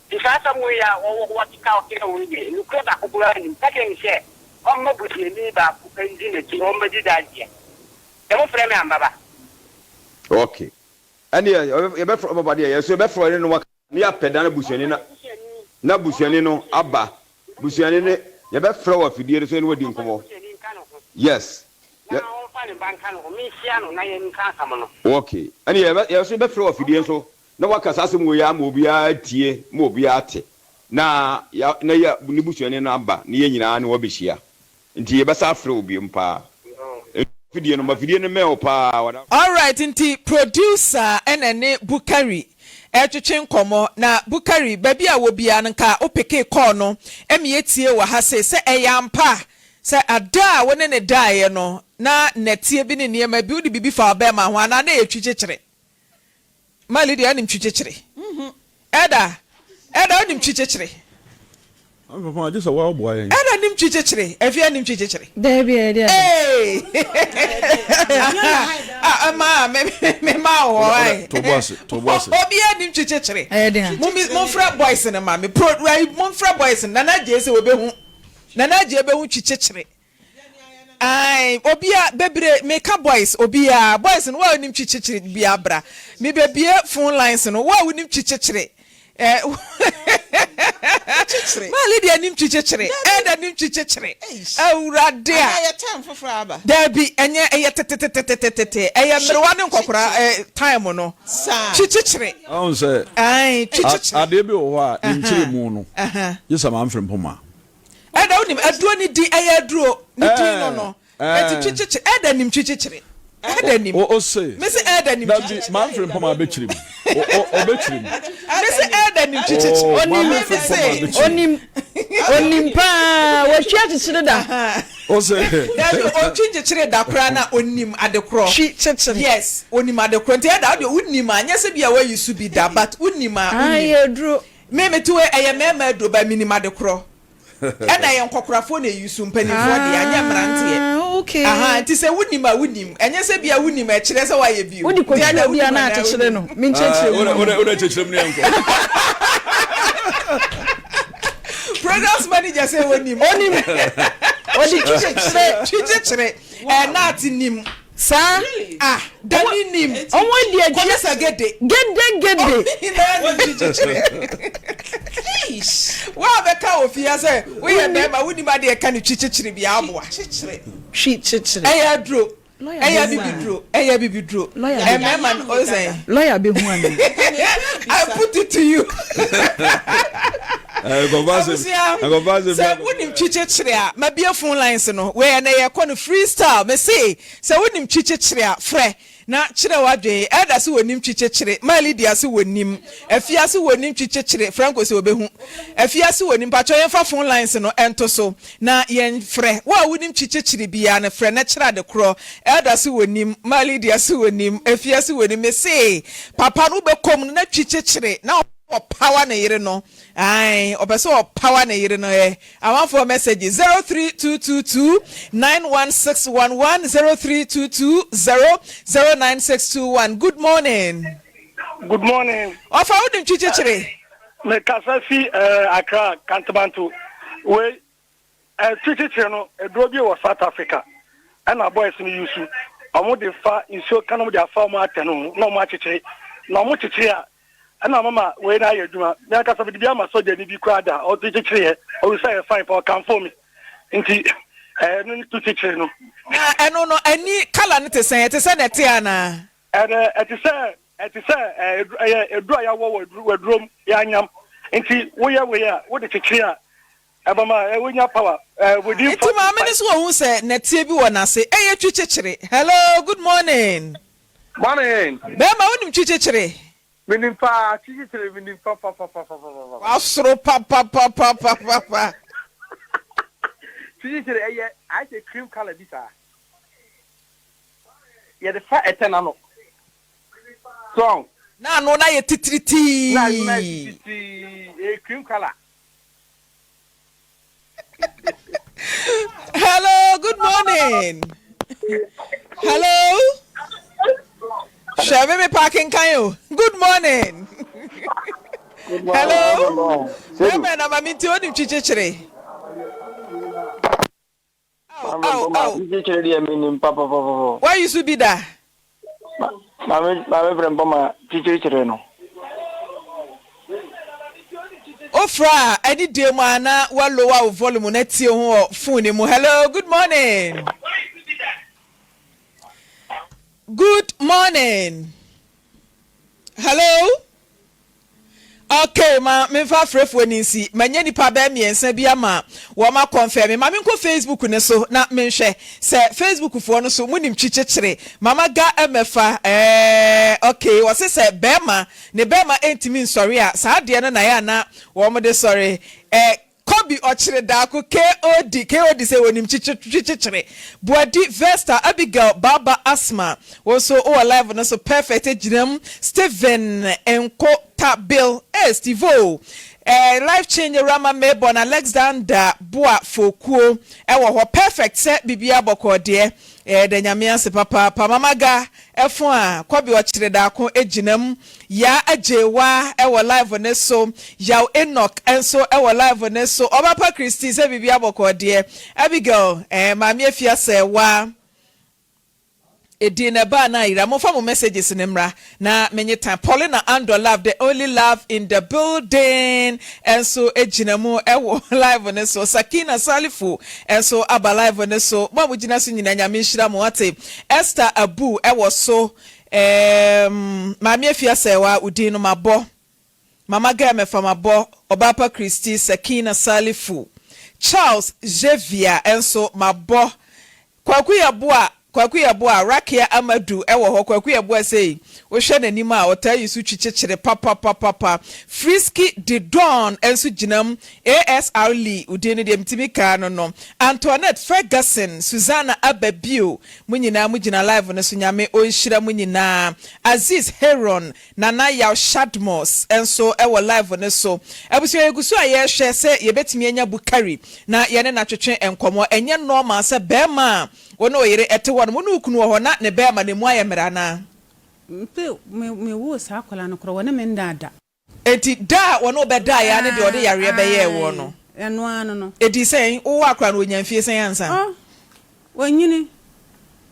[SPEAKER 3] nti saa asɛm wei a wɔwɔ wɔkeka ɔkeka wei deɛ nokorɛ baako koraa nnim ka kyerɛ no sɛ ɔmma busuani baako ndi n'akyi na ɔmmɛdi danseɛ sɛ mofrɛ me a mbaba.
[SPEAKER 4] Ok ɛneɛ yɛbɛfrɛ wo papa deɛ yɛn nso yɛbɛfrɛ wo ne no Ne yɛapɛ da na busuani no na busuani no aba busuani ne yɛbɛfrɛ wɔ afidie no so ne wadi nkɔmɔ yes yɛ ok ɛne yɛbɛ yɛ so yɛbɛfrɛ wɔ afidie nso na waka saa asɛm wɔ yi ama obiara atie ma obiara ate na ya na yɛ ne busuani no aba ne yɛn nyinaa ne wɔbɛhyia Nti yɛbɛsa afrɛ wo biom paa. Afidie no ma fidie no mmɛn wo paa wada.
[SPEAKER 2] Alright nti producer ɛna ɛne Bukari ɛretwetwe nkɔmmɔ na Bukari baabi a wɔ biara no nka wo pekee call no ɛma yɛtie wɔ ha sei sɛ ɛyɛ ampa sɛ ada a wo ne no daeɛ no na nnɛteɛ bi ne nneɛma bi wode biribi fa ɔbɛɛma ho anaa na ɛyɛ twi kyekyere Ma Lydia wonim twi kyekyere. Elder, Elder wonim twi kyekyere.
[SPEAKER 5] Maame papa agye sɛ woaboa yɛn.
[SPEAKER 2] Elder nim twi kyekyere. Afia nim twi kyekyere.
[SPEAKER 1] Daabi ɛyɛ deɛ.
[SPEAKER 2] Ee. Ah, ma me me ma wɔ ai.
[SPEAKER 5] To bo ase, to bo ase.
[SPEAKER 2] Obiara nim twi kyekyere.
[SPEAKER 1] Ɛyɛ deɛ.
[SPEAKER 2] Mo mi mo frɛ boys no ma me. Pro, mo frɛ boys no. Nana Gyee sɛ wɔbɛhu. Nana Gyee bɛhu twi kyekyere. Ae obia bebre meka boys obia boys no wo a wonim twi kyekyere bia bra me bebie phone lines no wo a wonim twi kyekyere eh ma Lydia nim twi kyekyere Elder nim twi kyekyere awurade a dabi ɛnyɛ ɛyɛ tetetetetete ɛyɛ mmerewa ne nkɔkora eh, time no twi kyekyere
[SPEAKER 5] Ahun sɛ
[SPEAKER 2] ae twi kyekyere
[SPEAKER 5] adeɛ bi wɔ hɔ a ne nkyerɛmu no gye sɛ mamfrɛ mpo ma
[SPEAKER 2] Ɛda wonim aduro ne din ɛyɛ aduro ne din no no eti twi kyekyere ɛda nim twi kyekyere ɛda nim
[SPEAKER 5] O se
[SPEAKER 2] mesi ɛda nim twi
[SPEAKER 5] dabi
[SPEAKER 2] kyekyere
[SPEAKER 5] maa nfiri mpɔm a bɛkyiri mu o o ɔbɛkyiri mu
[SPEAKER 2] mesi ɛda nim twi kyekyere
[SPEAKER 5] o
[SPEAKER 1] Onim
[SPEAKER 5] maa nfiri mpɔm a bɛkyiri mu
[SPEAKER 1] onim onim paa watwi akyekyere da.
[SPEAKER 5] o se
[SPEAKER 2] dabi otwi nkyekyere da koraa na onim adekorɔ
[SPEAKER 1] Twi kyekyere.
[SPEAKER 2] yes onim adekorɔ nti ɛda wodeɛ wonim a nyɛ sɛ bi a wayi so bi da but wonim a
[SPEAKER 1] Ah
[SPEAKER 2] wonim
[SPEAKER 1] ɛyɛ aduro.
[SPEAKER 2] Me mete hɔ yi ɛyɛ mmarima aduro but menim ade korɔ ɛna ɛyɛ nkɔkorafoɔ na ɛyi so mpanimfoɔ deɛ anyɛ mmeranteɛ
[SPEAKER 1] Ah okay.
[SPEAKER 2] aha nti sɛ wonim a wonim ɛnyɛ sɛ bia wonim a ɛkyerɛ sɛ woayɛ bio
[SPEAKER 1] Wode
[SPEAKER 2] nti
[SPEAKER 1] kɔtwi
[SPEAKER 2] ɛna
[SPEAKER 1] obi a
[SPEAKER 2] wonim
[SPEAKER 1] na
[SPEAKER 2] anaa
[SPEAKER 1] akyekyere
[SPEAKER 2] wonim.
[SPEAKER 1] no. Menkyerɛkyerɛ mu
[SPEAKER 5] wode
[SPEAKER 1] ma
[SPEAKER 5] wode
[SPEAKER 1] mo.
[SPEAKER 5] wode kyekyerɛ mu ne yɛnkɔ
[SPEAKER 2] Programs manager sɛ wonim.
[SPEAKER 1] Onim. Ɔde twi kyekyere.
[SPEAKER 2] Twi kyekyere ɛna ate nim.
[SPEAKER 1] Saa.
[SPEAKER 2] Ah, Dani nim.
[SPEAKER 1] Ɔmo adi akyi.
[SPEAKER 2] Kɔmisa gede.
[SPEAKER 1] Gede gede.
[SPEAKER 2] Ɔmo nyinaa nim kyekyere. Wo a bɛka wɔ fie ha sɛ woyɛ bɛrima wonim adeɛ ɛka ne twi kyekyere bi aboa.
[SPEAKER 1] Twi kyekyere.
[SPEAKER 2] Ɛyɛ aduro. Ɛyɛ abibiduro. Ɛyɛ abibiduro. Ɛmɛɛma no ɔsɛn.
[SPEAKER 1] Lɔya bɛ hu ana.
[SPEAKER 2] I put it to you. Abusua, sɛ wonim twi kyekyere a, mabue phone lines no. Wei ɛnɛ yɛkɔ no free style. Mese sɛ wonim twi kyekyere a, frɛ na kyerɛ w'adwene. Elder se wɔnim twi kyekyere, Ma Lydia se wɔnim, Afia se wɔnim twi kyekyere, Franco se ɔbɛhu. Afia se wɔnim. Mpakyɛw yɛmfa phone lines no nto so na yɛnfrɛ. Wo a wonim twi kyekyere biara no, frɛ na kyerɛ ade korɔ. Elder se wɔnim, Ma Lydia se wɔnim, Afia se wɔnim. Mese papa no wobɛkɔ mu no na twi kyekyere na ɔpawa ne yere no. Ae, ɔpɛ sɛ ɔpawa ne yere no ɛ. Amanfoɔ message 03222 91611 0322 009621 Good morning.
[SPEAKER 6] Good morning.
[SPEAKER 2] Ɔfa wo nim twikyekyere.
[SPEAKER 6] Me kasa fi eh, Accra Kantamanto. Wei eh, twikyekyere no eduro bi wɔ South Africa. Ɛna boys no yusu. Ɔmo de fa nsuo ka no de afa ɔmo atɛ no ho na ɔmo akyekyere. Na ɔmo kyekyere a Ɛna mama wei no ayɛ adwuma. Me ankasa mede bi ama sogyani bi koraa da, ɔde kyekyereeɛ. Ɔhu sɛ ɛyɛ fine paa, ɔkamfoo me. Nti ɛno ne to kyekyere no.
[SPEAKER 2] Na ɛno no ani colour no te sɛn? Ɛte sɛ nɛte anaa?
[SPEAKER 6] Ɛnɛ ɛte sɛ ɛte sɛ ɛyɛ aduru a yɛawɔ wɔ aduru aduro mu, yɛanyam. Nti woyɛ wei a, wode kyekyere a, ɛbɛma wonya power within
[SPEAKER 2] Nti
[SPEAKER 6] 45.
[SPEAKER 2] maame no nso ɔhu sɛ nɛteɛ bi wɔ n'ase. Ɛyɛ twi kyekyere. Hello, good morning.
[SPEAKER 7] Morning.
[SPEAKER 2] Bɛɛma wonim twi kyekyere?
[SPEAKER 7] Menim paa, twi kyekyere menim papapapapapa.
[SPEAKER 2] Wasoro papapapapapa.
[SPEAKER 7] Twi kyekyere ɛyɛ ayɛ sɛ cream colour bi saa. Yɛde fa ɛtɛ n'ano. So ɔho.
[SPEAKER 2] Na ano no ayɛ titiritii.
[SPEAKER 7] Na ano no ayɛ titiritii, ɛyɛ cream colour.
[SPEAKER 2] Hello, good morning. Hello. Hwɛ me me pa kenkan o. Good morning. Hello. Bɛbɛ na ma mi nti onim twikyekyere. Aw aw aw.
[SPEAKER 8] Twikyekyere deɛ menim papapapapa.
[SPEAKER 2] Wayi so bi da.
[SPEAKER 8] Maame maame Brempɔma twikyekyere no.
[SPEAKER 2] Wofrɛ a anidie mu a na wa lower wo volume na tie ho wɔ phone no mu. Hello, good morning. Good morning. Hello. Okay ma memfa afrɛfoɔ no nsi. Manya nnipa bɛyɛ mmiɛnsa bi ama wɔn akɔnfɛme. Ma menkɔ Facebook no so na menhwɛ sɛ Facebook foɔ no so monim twi kyekyere. Mama ga mmɛfa ɛɛɛ okay wɔse sɛ bɛɛma ne bɛɛma ntumi nsɔre a saa adeɛ no na ɛyɛ a na wɔn de sɔre. Ɛ Kobe ɔkyere daako KOD KOD sɛ wɔnim twikyekyere Boadi Vesta Abigail Baba Asma wo nso wowɔ live no so perfect gyina mu Stephen Nko Ta Bill eh Stevo eh Life Change Rama Mabon Alexander Boa Fokuo ɛwɔ hɔ perfect sɛ biribiara bɔkɔɔ deɛ Yɛda Nyame ase papaapa. Mama Ga ɛfo a Kɔbe ɔkyere daako gyina mu. Yaa Agyewaa ɛwɔ live no so. Yaw Enoch nso ɛwɔ live no so. Ɔbapa Christy sɛ biribiara bɔkɔɔ deɛ. Abigail eh Maame Afia Sɛɛwaa edin no ɛbaa na ayera. Momfa mo messages no mmra na menye time. Paulina Andor love the only love in the building nso gyina mu wɔ live no so. Sakina Salifu nso aba live no so. Mo a mogyina so nyinaa Nyame nhyira mo wate. Esther Abu wɔ so. Ehm Maame Afia Sɛɛwa wo din no mabɔ. Mama Girl Mɛfa mabɔ. Ɔbaapa Christy Sakina Salifu. Charles Xavier nso mabɔ. Kwaku Yeboah Kwaku Yeboah, Rakia Amadu wɔ hɔ Kwaku Yeboah sei wohwɛ n'anim a ɔtaa yi so twi kyekyere papapapapa Frisky de Don nso gyina mu ASR Lee wo din no deɛ metumi kaa no no Antoinette Ferguson Susanna Ababio mo nyinaa mo gyina live no so Nyame ɔnhyira mo nyinaa Aziz Heron Nana Yaw Shadmos nso wɔ live no so. Abusua yɛgu so a yɛrehwɛ sɛ yɛbɛtumi anya Bukari na yɛne no atwetwe nkɔmmɔ. Ɛnyɛ normal sɛ barima a wo ne wo yere te hɔ nom, wo ne wo kunu wɔ hɔ na ne barima no emu ayɛ mmerɛ anaa?
[SPEAKER 1] Mpe me me woo saa akwadaa no koraa wɔne me nnaa da.
[SPEAKER 2] Enti da a wɔne wo bɛdaeɛ ara ne deɛ ɔde yareɛ bɛyɛɛ woɔ no.
[SPEAKER 1] Ae, ɛno ara no no.
[SPEAKER 2] Ɛdii sɛn? Wowoo akwadaa no ɔnyaa mfie sɛn ansa?
[SPEAKER 1] Oh, Wanyini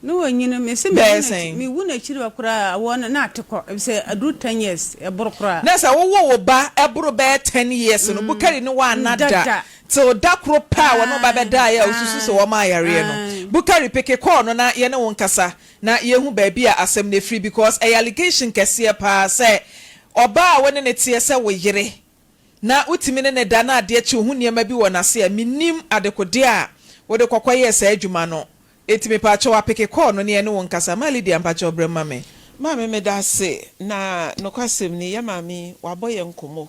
[SPEAKER 1] ne wanyini mese mewu
[SPEAKER 2] Bɛyɛ
[SPEAKER 1] n'akyi
[SPEAKER 2] sɛn?
[SPEAKER 1] mewu n'akyiri hɔ koraa awoɔ no na ate kɔ efisɛ aduru ten years ɛboro koraa.
[SPEAKER 2] Na sɛ wowoo wo ba ɛboro bɛyɛ ten years no Bukari ne wo anna
[SPEAKER 1] Da
[SPEAKER 2] da
[SPEAKER 1] da.
[SPEAKER 2] till da koro pɛ a wɔne wo ba
[SPEAKER 1] Ae
[SPEAKER 2] bɛdaeɛ a wosusu sɛ
[SPEAKER 1] ae
[SPEAKER 2] wɔmaa yareɛ no.
[SPEAKER 1] ae.
[SPEAKER 2] Bukari peke kɔɔ no na yɛne wo nkasa na yɛhu baabi a asɛm no firi because ɛyɛ allegation kɛseɛ paa sɛ ɔbaa a wo ne no teɛ sɛ wo yere. na wotumi ne no da na adeɛ kye wo ho nneɛma bi wɔ n'ase a, mennim adekodeɛ a wode kɔkɔyɛɛ saa adwuma no. Enti mepaakyɛw apeke call no ne yɛne wo nkasa. Maa Lydia mpakyɛw brɛ mu ma me.
[SPEAKER 9] Maame medase na nokwasɛm ni yɛ maame yi wabɔ yɛn nkɔmmɔ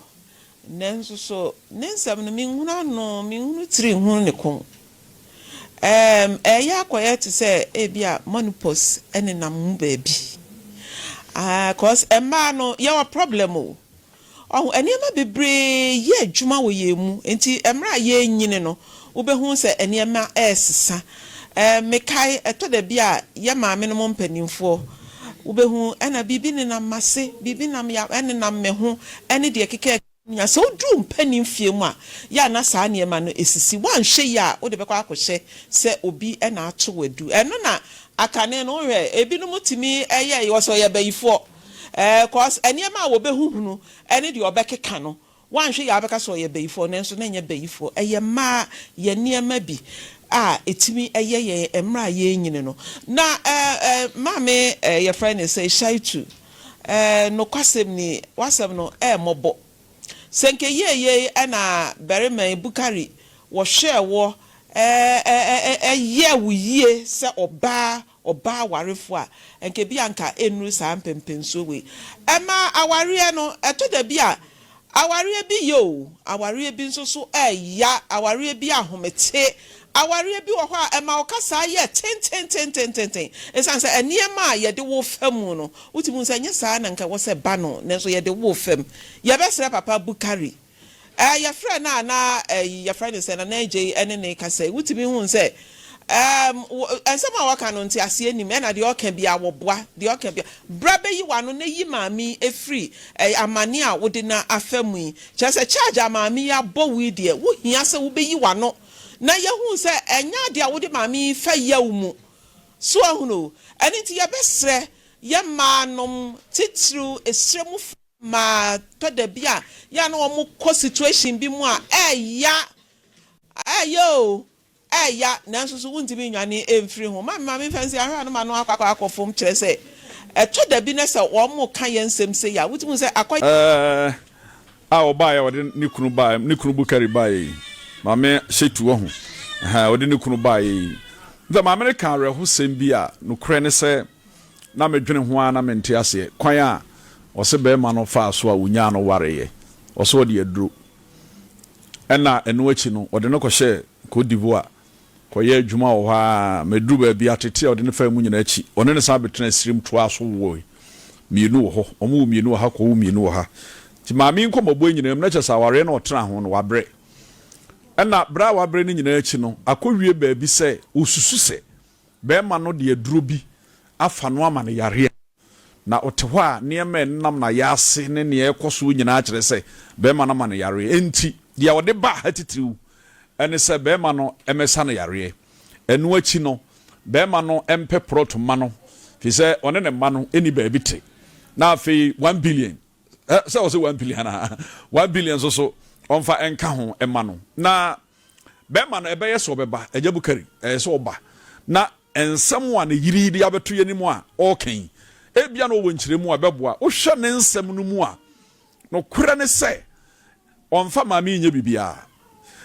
[SPEAKER 9] nanso so ne nsɛm no menhunu ano menhunu tiri nhunu ne kɔn ɛɛm ɛɛyɛ akɔyɛ te sɛ ebia monopos nenam mu baabi ah cause mmaa no yɛwɔ problem o Wahu, nneɛma bebree yɛ adwuma wɔ yɛn mu, enti mmerɛ a yɛrenyini no, wobɛhu sɛ nneɛma resesa. Ɛɛ, mekae, ɛtɔ da bi a, yɛn maamenom mpanimfoɔ, wobɛhu, ɛna biribi nenam m'ase, biribi nam ya, ɛnenam me ho, ɛne deɛ ɛkeka nyinaa. Sɛ woduru mpanin mfeɛ mu a, yɛ a na saa nneɛma no sisi. Woanhwɛ yie a, wode bɛkɔ akɔhyɛ sɛ obi na ato wo adu. Ɛno na akane no, wohwɛ, ebinom tumi yɛ, wɔsɛ ɔyɛ bayifoɔ. Ɛɛ cos nneɛma a wɔbɛhuhunu ne deɛ ɔbɛkeka no, woanhwɛ yie a wobɛka sɛ ɔyɛ bayifoɔ nanso na ɛnyɛ bayifoɔ. Ɛyɛ mmaa yɛn nneɛma bi a ɛtumi yɛ yɛn mmerɛ a yɛrenyini no. Na ɛɛ ɛɛ maame ɛɛ yɛfrɛ no sɛ Shaitu, ɛɛ nokwasɛm ni, w'asɛm no ɛɛmmɔbɔ. Sɛ nka yie yei na barima yi, Bukari, wɔhwɛɛ woɔ ɛɛ ɛɛ ɛyɛɛ wo yie sɛ ɔbaa ɔbaa warefo a, anka ebia anka ɛnnuru saa mpɛnpɛnsuo wei. Ɛma awareɛ no, ɛtɔ da bi a, awareɛ bi yɛ o, awareɛ bi nso so ɛya, awareɛ bi ahomete, awareɛ bi wɔ hɔ a ɛma wo kasaa yɛ tentententententen, ɛsiane sɛ nneɛma a yɛde wo fa mu no, wotumi hu sɛ ɛnyɛ saa na anka ɛwɔ sɛ ɛba no, nanso yɛde wo fa mu. Yɛbɛsrɛ Papa Bukari Ɛɛ yɛfrɛ no a na ɛyi yɛfrɛ no sɛ Nana Adjei ɛne no rekasa yi wotumi hu sɛ ɛɛm wɔ nsɛm a wɔka no nteaseɛ nnim ɛna deɛ ɔka biara wɔboa deɛ ɔka biara bra bɛyi w'ano na yi maame yi ɛfiri ɛɛ amane a wode no afa mu yi kyerɛ sɛ charge a maame yi abɔ wo yi deɛ wohia sɛ wobɛyi w'ano na yɛhu sɛ ɛnyɛ adeɛ a wode maame yi fa yaw mu so ahunu o ɛno nti yɛbɛsrɛ yɛ mmaa nom titiriw esrɛ mu Ma tɔ da bi a yɛ a na wɔn kɔ situation bi mu a ɛɛya, ɛɛya o, ɛɛya nanso so wontumi nnwane mfiri ho. Ma ma me nfa nsi ahwɛ a na m'ano akɔ akɔ fam kyerɛ sɛ ɛtɔ da bi na sɛ wɔn ka yɛn nsɛm sei a wotumi hu sɛ akɔ.
[SPEAKER 5] Ɛɛ a ɔbaeɛ a ɔde ne kunu baeɛ ne kunu Bukari baeɛ yi maame Shetu wahu ɛhɛn ɔde ne kunu baeɛ yi nti maame no ka awerɛhosɛm bi a nokorɛ ne sɛ Na medwene ho ara na mente aseɛ kwan a ɔse barima no faa so a ɔnyaa no wareeɛ. Ɔse ɔde aduro. Ɛna ɛno akyi no ɔde no kɔhyɛɛ Cote d'Ivoire kɔyɛɛ adwuma wɔ hɔ ara ma ɛduru baabi atete a ɔde no faa mu nyinaa akyi ɔne no san bɛtenaa Sirim toaa so woe mmienu wɔ hɔ. Wɔn woo mmienu wɔ ha kɔwoo mmienu wɔ ha. Nti maame yi nkɔmmɔbɔ yi nyinaa mu na kyerɛ sɛ awareɛ no a ɔtenaa ho no wabrɛ. Ɛna berɛ a wabrɛ no nyinaa akyi no akɔwie baabi sɛ ɔsusu sɛ Barima no de aduro bi afa no ama no yareɛ, na ɔte hɔ a, nneɛma a ɛnenam n'ayaase ne nea ɛrekɔ soɔ nyinaa kyerɛ sɛ barima no ama no yareɛ. Enti, deɛ ɔde baa ha titiriw ne sɛ barima no mmɛsa no yareɛ. Ɛno akyi no, barima no mpɛ prɔto mma no, firi sɛ ɔne ne mma no nni baabi te. Na afei, 1 billion, sɛ ɔsɛ 1 billion a, 1 billion nso so ɔmfa nka ho mma no. Na Bɛrima no, ɛbɛyɛ sɛ ɔbɛba. Agya Bukari, ɛyɛ sɛ ɔba. Na nsɛm a ne yere yi de abɛto yɛn anim a ɔreka yi, ebia na ɔwɔ nkyerɛmu a ɛbɛboa. Wohwɛ ne nsɛm no mu a, nokorɛ ne sɛ ɔmfa maame yi nyɛ biribiara.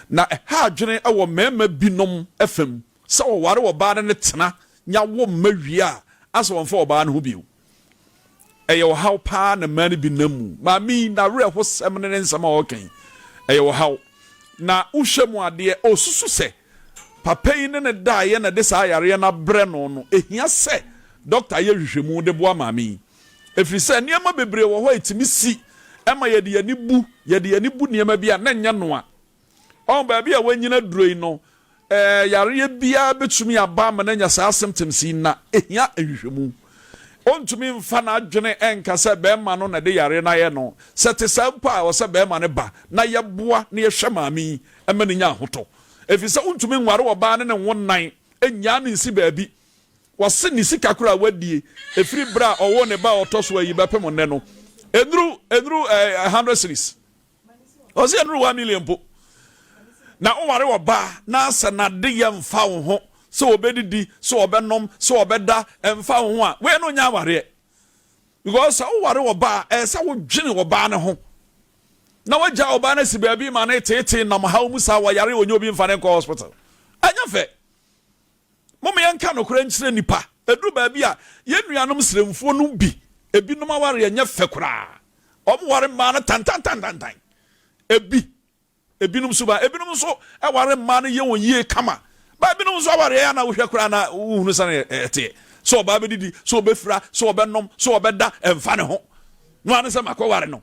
[SPEAKER 5] Na ɛha adwene wɔ mmarima binom fam sɛ wɔware ɔbaa ne no tena nya wo mma wie a, asɛ wɔmfa ɔbaa no ho bio. Ɛyɛ ɔhaw paa na mmaa no bi nam mu. Maame yi, n'awerɛhosɛm ne ne nsɛm a ɔreka yi, ɛyɛ ɔhaw. Na wohwɛ mu adeɛ, ɔsusu sɛ papa yi ne no daeɛ na ɛde saa yareɛ no abrɛ no no, ɛhia sɛ dɔkta yɛ nhwehwɛmu de boa maame yi. Ɛfiri sɛ nneɛma bebree wɔ hɔ a ɛtumi si ma yɛde yɛn ani bu, yɛde yɛn ani bu nneɛma bi a na ɛnyɛ noa. Ɔho baabi a wanyini aduro yi no, ɛɛ yareɛ biara bɛtumi aba ama no anya saa symptoms yi na ɛhia nhwehwɛmu. Ɔntumi mfa n'adwene nka sɛ bɛrima no na ɛde yareɛ no ayɛ no. Sɛ ɛte saa mpo a, ɛwɔ sɛ bɛrima no ba na yɛboa na yɛhwɛ maame yi ma no nya ahotɔ. Ɛfiri sɛ wontumi nware ɔbaa ne ne nwo nnan nnyaa no nsi baabi. Wɔse ne sika koraa a wadie ɛfiri berɛ a ɔwoo ne ba a ɔtɔ so ayi bɛpem nnɛ no, ɛnnuru ɛnnuru ɛɛ 100 cedis. Ɔsɛ ɛnuru 1 million mpo. Na woware ɔbaa na sɛ n'adeyɛ mfa wo ho, sɛ ɔbɛdidi, sɛ ɔbɛnom, sɛ ɔbɛda, ɛmfa wo ho a, wei no nyɛ awareɛ. Because sɛ woware ɔbaa, ɛyɛ sɛ wodwene ɔbaa no ho. Na wagya ɔbaa no asi baabi ma no reteetee nam haw mu saa, wayare ɔnyɛ obi mfa no nkɔ hospital. Ɛnyɛ fɛ. Mom yɛnka nokorɛ nkyerɛ nnipa. Ɛduru baabi a, yɛn nuanom sremfoɔ no bi, ebinom awareɛ nyɛ fɛ koraa. Wɔn ware mmaa no tantantantantan. Ebi, ebinom suban, ebinom nso ware mmaa no yɛ wɔn yie kama. Ba ebinom nso awareɛ yɛ a na wohwɛ koraa na wohunu sɛdeɛ ɛteɛ. Sɛ ɔbaa bɛdidi, sɛ ɔbɛfira, sɛ ɔbɛnom, sɛ ɔbɛda, ɛmfa ne ho. No ara ne sɛ makɔware no.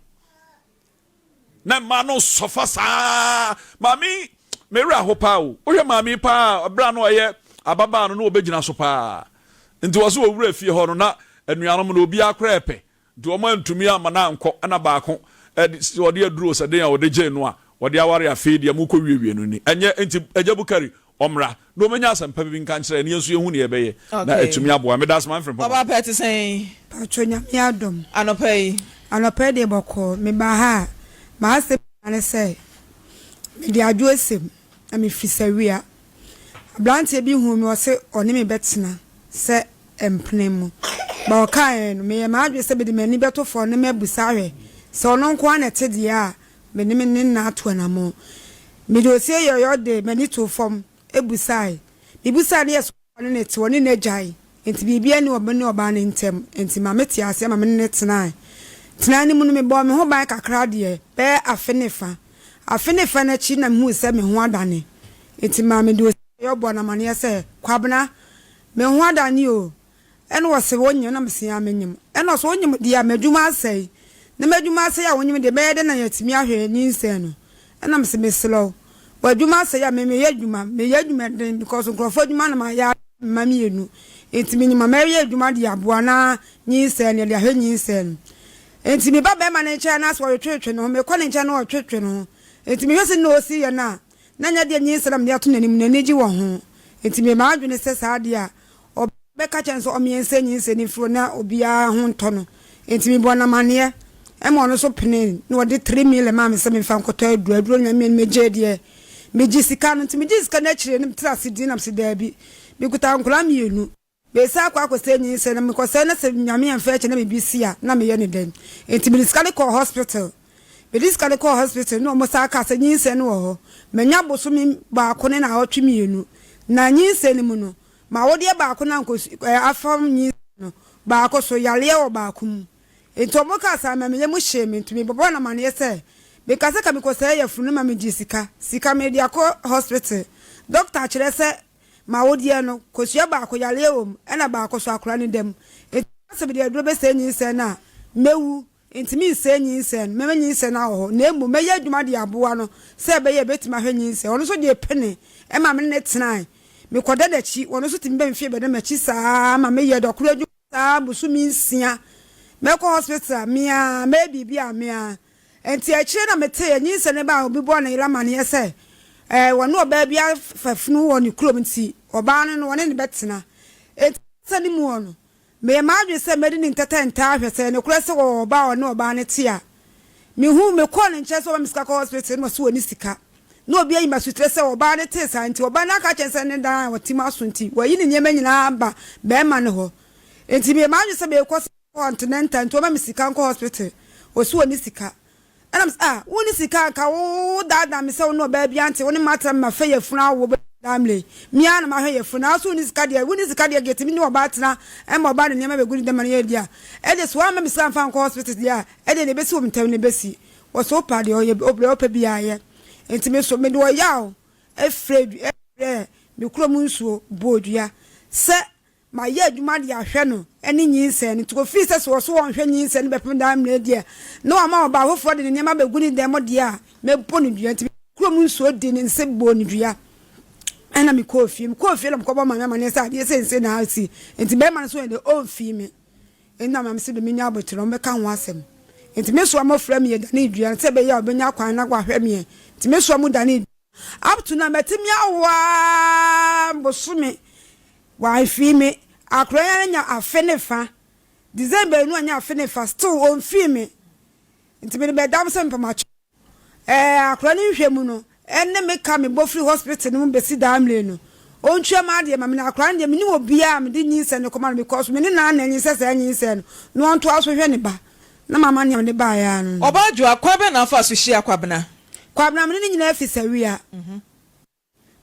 [SPEAKER 5] Na mmaa no sɔfa saa. Maame yi, me werɛ aho paa o. Wohwɛ maame yi paa, berɛ a na ɔyɛ ababaa no na ɔbɛgyina so paa. Nti wɔ so wɔwura fie hɔ no na anuanom no obiara koraa pɛ. Nti wɔn antumi amma no ankɔ ɛna baako ɛde ɔde aduro sɛ den a ɔde gyee no a wɔde aware afei deɛ mokɔ wiewie no ni. Ɛnyɛ nti Agya Bukari ɔmmra na ɔmɛnya asɛmpa bi nka nkyerɛ yɛn na yɛn nso yɛhu nea yɛbɛyɛ na
[SPEAKER 2] Okay.
[SPEAKER 5] atumi aboa. Meda ase Maame Frimpong.
[SPEAKER 2] Ɔbaa pɛ te sɛn?
[SPEAKER 10] Paatwoo Nyame adom.
[SPEAKER 2] Anɔpa yi.
[SPEAKER 10] Anɔpa yi deɛ bɔkɔɔ. Me baa ha a, m'asɛm nyinaa ne sɛ, mede adwo asɛm na me firi Sawia. Abranteɛ bi huu me ɔse ɔne me bɛtena sɛ mpena mu. But ɔkaeɛ no, meyɛɛ m'adwene sɛ mede m'ani bɛto fam na mabisa ahwɛ sɛ ɔno nko ara na ɛte deɛ a, me ne me ne no ato anammɔn. Mede osie yɔyɔ de m'ani too fam bisae. Mebisae no yɛ sɛ ɔne no te, ɔne no agyae, enti biribiara nni ɔne ne ɔbaa no ntam. Enti ma metee aseɛ ma me ne no tenae. Tenae no mu no, mebɔɔ me ho ban kakra deɛ, bɛyɛ afe ne fa. Afe ne fa no akyi na mehuu sɛ me ho adane. Enti ma mede osie yɔyɔ bɔɔ no amanneɛ sɛ, Kwabena, Me ho adane o. Ɛna ɔse wonyem na mese aa menyem. Ɛna ɔse wonyem deɛ a m'adwuma asɛe. Na m'adwuma asɛe a wonyem deɛ mɛyɛ dɛn na yɛatumi ahwɛ nyinsɛn no. Ɛna mese mesrɛ wo w'adwuma asɛe a me meyɛ adwuma meyɛ adwuma den because nkurɔfoɔ adwuma na mayɛ ahwɛ me mma mmienu nti menyem a mɛyɛ adwuma de aboa na nyinsɛn no yɛde ahwɛ nyinsɛn no. Nti meba bɛrima no nkyɛn na sɛ ɔretwetwe ne ho mekɔ ne nkyɛn na ɔretwetwe ne ho nti mehwɛ sɛ nea ɔsi yɛ no a na nyɛ deɛ nyinsɛn a mede ato n'anim no n'ani gye wɔ ho. Enti meyɛ m'adwene sɛ saa adeɛ a ɔbɛka kyerɛ no sɛ ɔmmeɛnsɛ nyinsɛn no mfiri hɔ na obiara ho ntɔ no. Enti mebɔɔ no amanneɛ ma ɔno nso penee na ɔde 3 million maa me sɛ memfa nkɔtɔ aduro. Aduro no nyame anim megyee deɛ megye sika no. Nti megyee sika no akyire no metenaa ase dinn na mese daabi, mekuta nkwadaa mmienu. Mesan akɔ akɔsɛe nyinsɛn na mekɔsɛe na sɛ Nyame amfa akyi na biribi si a na meyɛ no dɛn? Nti mede sika no kɔɔ hospital. Mede sika no kɔɔ hospital na wɔn san kaa sɛ nyinsɛn no wɔ hɔ. Manya bosome baako ne naawɔtwe mmienu. Na nyinsɛn no mu no, m'awodeɛ baako na nkos ɛɛ afam nyinsɛn no, baako so yareɛ wɔ baako mu. Nti wɔn kaa saa ma me yam hyee me nti mebɔbɔɔ no amaneɛ sɛ meka sɛ ka mekɔsɛe yafunu no ma megyee sika. Sika mede akɔ hospital. Doctor kyerɛ sɛ Ma wo deɛ no, kosua baako yareɛ wɔ mu, ɛna baako so akora no da mu. Enti sɛ meka sɛ mede aduro bɛsɛe nyinsɛn no a, mɛwu. Enti mensɛe nyinsɛn no, mɛma nyinsɛn no awɔ hɔ, na mmom mɛyɛ adwuma de aboa no sɛ ɛbɛyɛ a ɛbɛtumi ahwɛ nyinsɛn. Ɔno nso gyee pene ma me ne no tenae. Mekɔda n'akyi, ɔno nso tumi ba me fie bɛda m'akyi saa ara ma meyɛ dɔkono adwuma saa ara bosome nsia. Mɛkɔ hospital a, me ara, mɛyɛ biribi a, me ara. Enti akyire na metee nyinsɛn no baa obi bɔɔ ne yere amaneɛ sɛ ɛɛ wɔne ɔbaa bi afa funu wɔ ne kurom nti ɔbaa no no wɔne no bɛtena. Enti nyinsɛn no mu hɔ no, meyɛ m'adwene sɛ mɛdi ne ntɛtɛntɛɛ ahwɛ sɛ ɛyɛ nokorɛ sɛ wɔwɔ ɔbaa a ɔne ɔbaa no te a. Mehuu, mekɔɔ ne nkyɛn sɛ ɔma me sika kɔ hospital na ɔse ɔnni sika. Na obi ayi me asotire sɛ ɔbaa no tee saa nti ɔbaa no aka akyerɛ no sɛ ne dan a ɔte mu aso nti wayi ne nneɛma nyinaa aba barima no hɔ. Enti meyɛ m'adwene sɛ merekɔ Continental nti ɔma me sika nkɔ hospital ɔsi ɔni sika ɛna me sɛ ah wonni sika nka wo daadaa me sɛ wo ne ɔbaa bi ante wo ne matra me ma fɛ yafunu awo bɛ daa mmerɛ me ara na mahwɛ yafunu na aso wonni sika deɛ wonni sika deɛ gate me ne ɔbaa tena ɛma ɔbaa de nneɛma bɛgu ne dɛm no yɛ deɛ a ɛde so ama me sika mfa nkɔ hospital deɛ a ɛde deɛ ɛbɛsi wɔ me ntam no bɛsi wɔ so wopa deɛ ɔyɛ ɔbrɛ ɔpɛ biara yɛ nti me so mede ɔyaw ɛfrɛ ɛfrɛ me kurom nsuo bɔɔ dua sɛ Mayɛ adwuma de ahwɛ no ne nyinsɛn no. Nti ofii sɛ sɛ ɔso ɔnhwɛ nyinsɛn no bɛpem daa mmerɛ deɛ, na wama ɔbaa foforɔ de ne nneɛma abɛgu ne dan mu deɛ a, mɛbɔ no dua. Nti me kurom nsuo dii ne nse bɔɔ no dua. Ɛna mekɔɔ fie. Mekɔɔ fie na mekɔbɔɔ maame amaneɛ sɛ adeɛ sei ne sei na asi. Nti bɛrima no nso yɛ dɛ, ɔmfii me. Nna maame se do menya aboterɛ, ɔmbɛka ho asɛm. Nti me soa mɔfra mi yɛdanee dua no sɛ ɛbɛyɛ a ɔbɛnya kwan na wahwɛ meɛ. Nti me soa mu danee dua. Up to now matumi awo aa bosome wamfii me akora yi anya afe ne fa December yi no anya afe ne fa still ɔmfii me nti mede bɛdam sɛ mepamakyɛw ɛɛ akora no nhwɛ mu no ɛne me ka mebɔ firi hospital no mu bɛsi daa mmerɛ no ɔntua m'adeɛ ma me na akora no deɛ menim obiara a mede nyinsɛn no kɔma no because me ne naa na anyinsɛ saa nyinsɛn no na ɔntoa so hwɛ ne ba. Na mama nea mede baeɛ ara no.
[SPEAKER 2] Ɔbaa Dwoa, kwan bɛn na wofaa so hyiaa Kwabena?
[SPEAKER 10] Kwabena, me ne no nyinaa fi Sawia.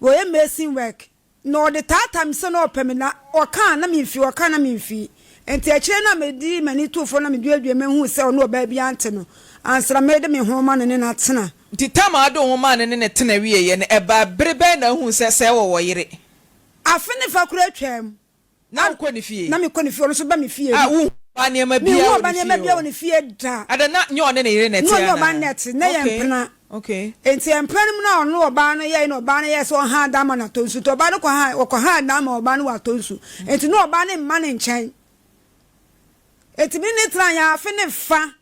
[SPEAKER 10] Wɔyɛ mason work. Na ɔde taataa me sɛ na ɔpɛ me na ɔka a na memfi, ɔka a na memfi. Enti akyire no a mede m'ani too fam na meduaduae mahuu sɛ ɔne ɔbaa biara nte no, ansa na mede me ho rema no ne no atena.
[SPEAKER 2] Nti tam a wode wo ho maa no ne no tena wieeɛ no, ɛbaa bere bɛn na wohuu sɛ sɛɛ wɔwɔ yere?
[SPEAKER 10] Afe ne fa koraa twaam.
[SPEAKER 2] Na wokɔ ne fie?
[SPEAKER 10] Na mekɔ ne fie, ɔno nso ba me fie.
[SPEAKER 2] A wonhu ɔbaa nneɛma biara
[SPEAKER 10] Menhu
[SPEAKER 2] wɔ
[SPEAKER 10] ɔbaa
[SPEAKER 2] ne fie
[SPEAKER 10] nneɛma biara
[SPEAKER 2] hɔ?
[SPEAKER 10] wɔ ne fie da.
[SPEAKER 2] Ada, na nyɛ ɔne ne yere na
[SPEAKER 10] Na
[SPEAKER 2] ɛte
[SPEAKER 10] ɔne ɔbaa no
[SPEAKER 2] anaa?
[SPEAKER 10] na ɛte, na yɛ
[SPEAKER 2] Okay,
[SPEAKER 10] mpena.
[SPEAKER 2] okay.
[SPEAKER 10] Enti mpena no mu na ɔno ɔbaa no yɛe na ɔbaa no yɛɛ sɛ ɔhaa dan ma no atɔ nsu. Nti ɔbaa no kɔhaa, ɔkɔhaa dan ma ɔbaa no wɔ atɔ nsu. Enti na ɔbaa no mma ne nkyɛn. Enti me ne no tenaeɛ afe ne fa.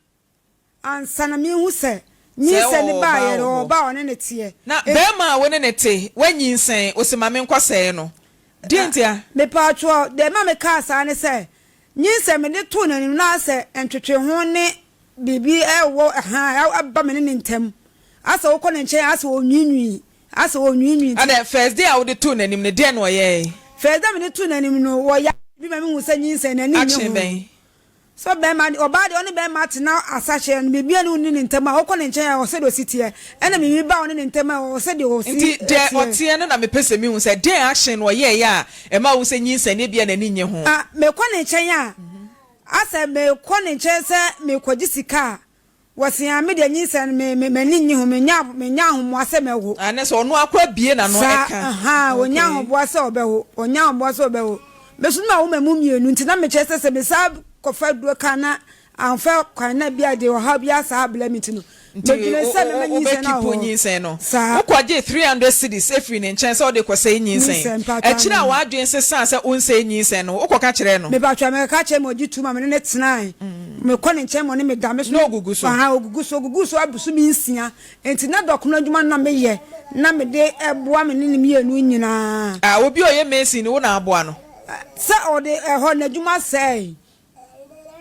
[SPEAKER 10] Ansa na merehu sɛ
[SPEAKER 2] Sɛ
[SPEAKER 10] nyinsɛn no
[SPEAKER 2] ɔwɔ ɔbaa
[SPEAKER 10] baeɛ no,
[SPEAKER 2] wɔ
[SPEAKER 10] ɔwɔ
[SPEAKER 2] hɔ.
[SPEAKER 10] ɔbaa a ɔne no teɛ.
[SPEAKER 2] Na barima a wo ne no te, woanyinsɛn, ose ma menkɔsɛe no. Deɛn ntia?
[SPEAKER 10] Mepatwoɔ, deɛ ɛma mekaa saa ne sɛ, nyinsɛn mede too n'anim na asɛ ntwetweho ne biribi wɔ ha aba me ne ne ntam. Asɛ wokɔ ne nkyɛn a asɛ ɔnwiinwii, asɛ ɔnwiinwii nti.
[SPEAKER 2] Adɛn, first day a wode too n'anim no, deɛn na ɔyɛɛe?
[SPEAKER 10] First day a mede too n'anim no, ɔyɛ biribi ma mehu sɛ nyinsɛn, n'ani nnye
[SPEAKER 2] Action
[SPEAKER 10] ho.
[SPEAKER 2] bɛn?
[SPEAKER 10] Sɛ bɛrima de, ɔbaa deɛ ɔne bɛrima te na asakyera no, biribiara ne wo nni ne ntam a, wokɔ ne nkyɛn a, ɛwɔ sɛdeɛ ɔsi teɛ, ɛna biribi ba wo ne ne ntam a, ɛwɔ sɛdeɛ ɔsi
[SPEAKER 2] Nti deɛ
[SPEAKER 10] teɛ.
[SPEAKER 2] ɔteɛ no na mepɛ sɛ mehu sɛ deɛn action na ɔyɛeɛ a ɛma wohu sɛ nyinsɛn no ebia n'ani nnye ho.
[SPEAKER 10] Ah, mekɔ ne nkyɛn a, asɛ mekɔ ne nkyɛn sɛ merekɔgye sika a, Wɔse aa me deɛ nyinsɛn no me me m'ani nnye ho mennya mennya ahomoa sɛ mɛwo.
[SPEAKER 2] Ah ne sɛ ɔno ara koraa bue n'ano
[SPEAKER 10] Saa
[SPEAKER 2] ɛka
[SPEAKER 10] ahaa ɔnnya
[SPEAKER 2] okay.
[SPEAKER 10] ahoboa sɛ ɔbɛwo ɔnnya ahoboa sɛ ɔbɛwo. Me nso na mawo m'amu mmienu nti na mekyerɛ sɛ sɛ mesan kɔfa aduro ka na amfa kwan na bi a de ɔhaw bi asaa abrɛ me nti no
[SPEAKER 2] Nti
[SPEAKER 10] medwene
[SPEAKER 2] wo
[SPEAKER 10] sɛ
[SPEAKER 2] wo
[SPEAKER 10] mɛma
[SPEAKER 2] wo
[SPEAKER 10] nyinsɛn no
[SPEAKER 2] bɛ keep
[SPEAKER 10] awɔ hɔ
[SPEAKER 2] nyinsɛn no.
[SPEAKER 10] saa.
[SPEAKER 2] Wo kɔgyee 300 cedis firii ne nkyɛn sɛ wode rekɔsɛe nyinsɛn.
[SPEAKER 10] Nyinsɛn mpaatwɔ
[SPEAKER 2] Akyire a
[SPEAKER 10] aane.
[SPEAKER 2] w'adwene sesaa sɛ wonsɛe nyinsɛn no, wokɔka kyerɛɛ no?
[SPEAKER 10] Mepaatwɔ mekɔka kyerɛɛ no ma ɔgye tum a me ne no tenae. Mekɔ ne nkyɛn ma ɔne me da. Me nso
[SPEAKER 2] Na ɔgugu so?
[SPEAKER 10] Ahaa, ɔgugu so. Ɔguguu so abosome nsia. Enti na dɔkono adwuma no na meyɛ, na mede boa me ne no mmienu nyinaa.
[SPEAKER 2] Ah, obi a ɔyɛ mason no, wo na aboa no?
[SPEAKER 10] Sɛ ɔde ɛhɔ, n'adwuma sɛee.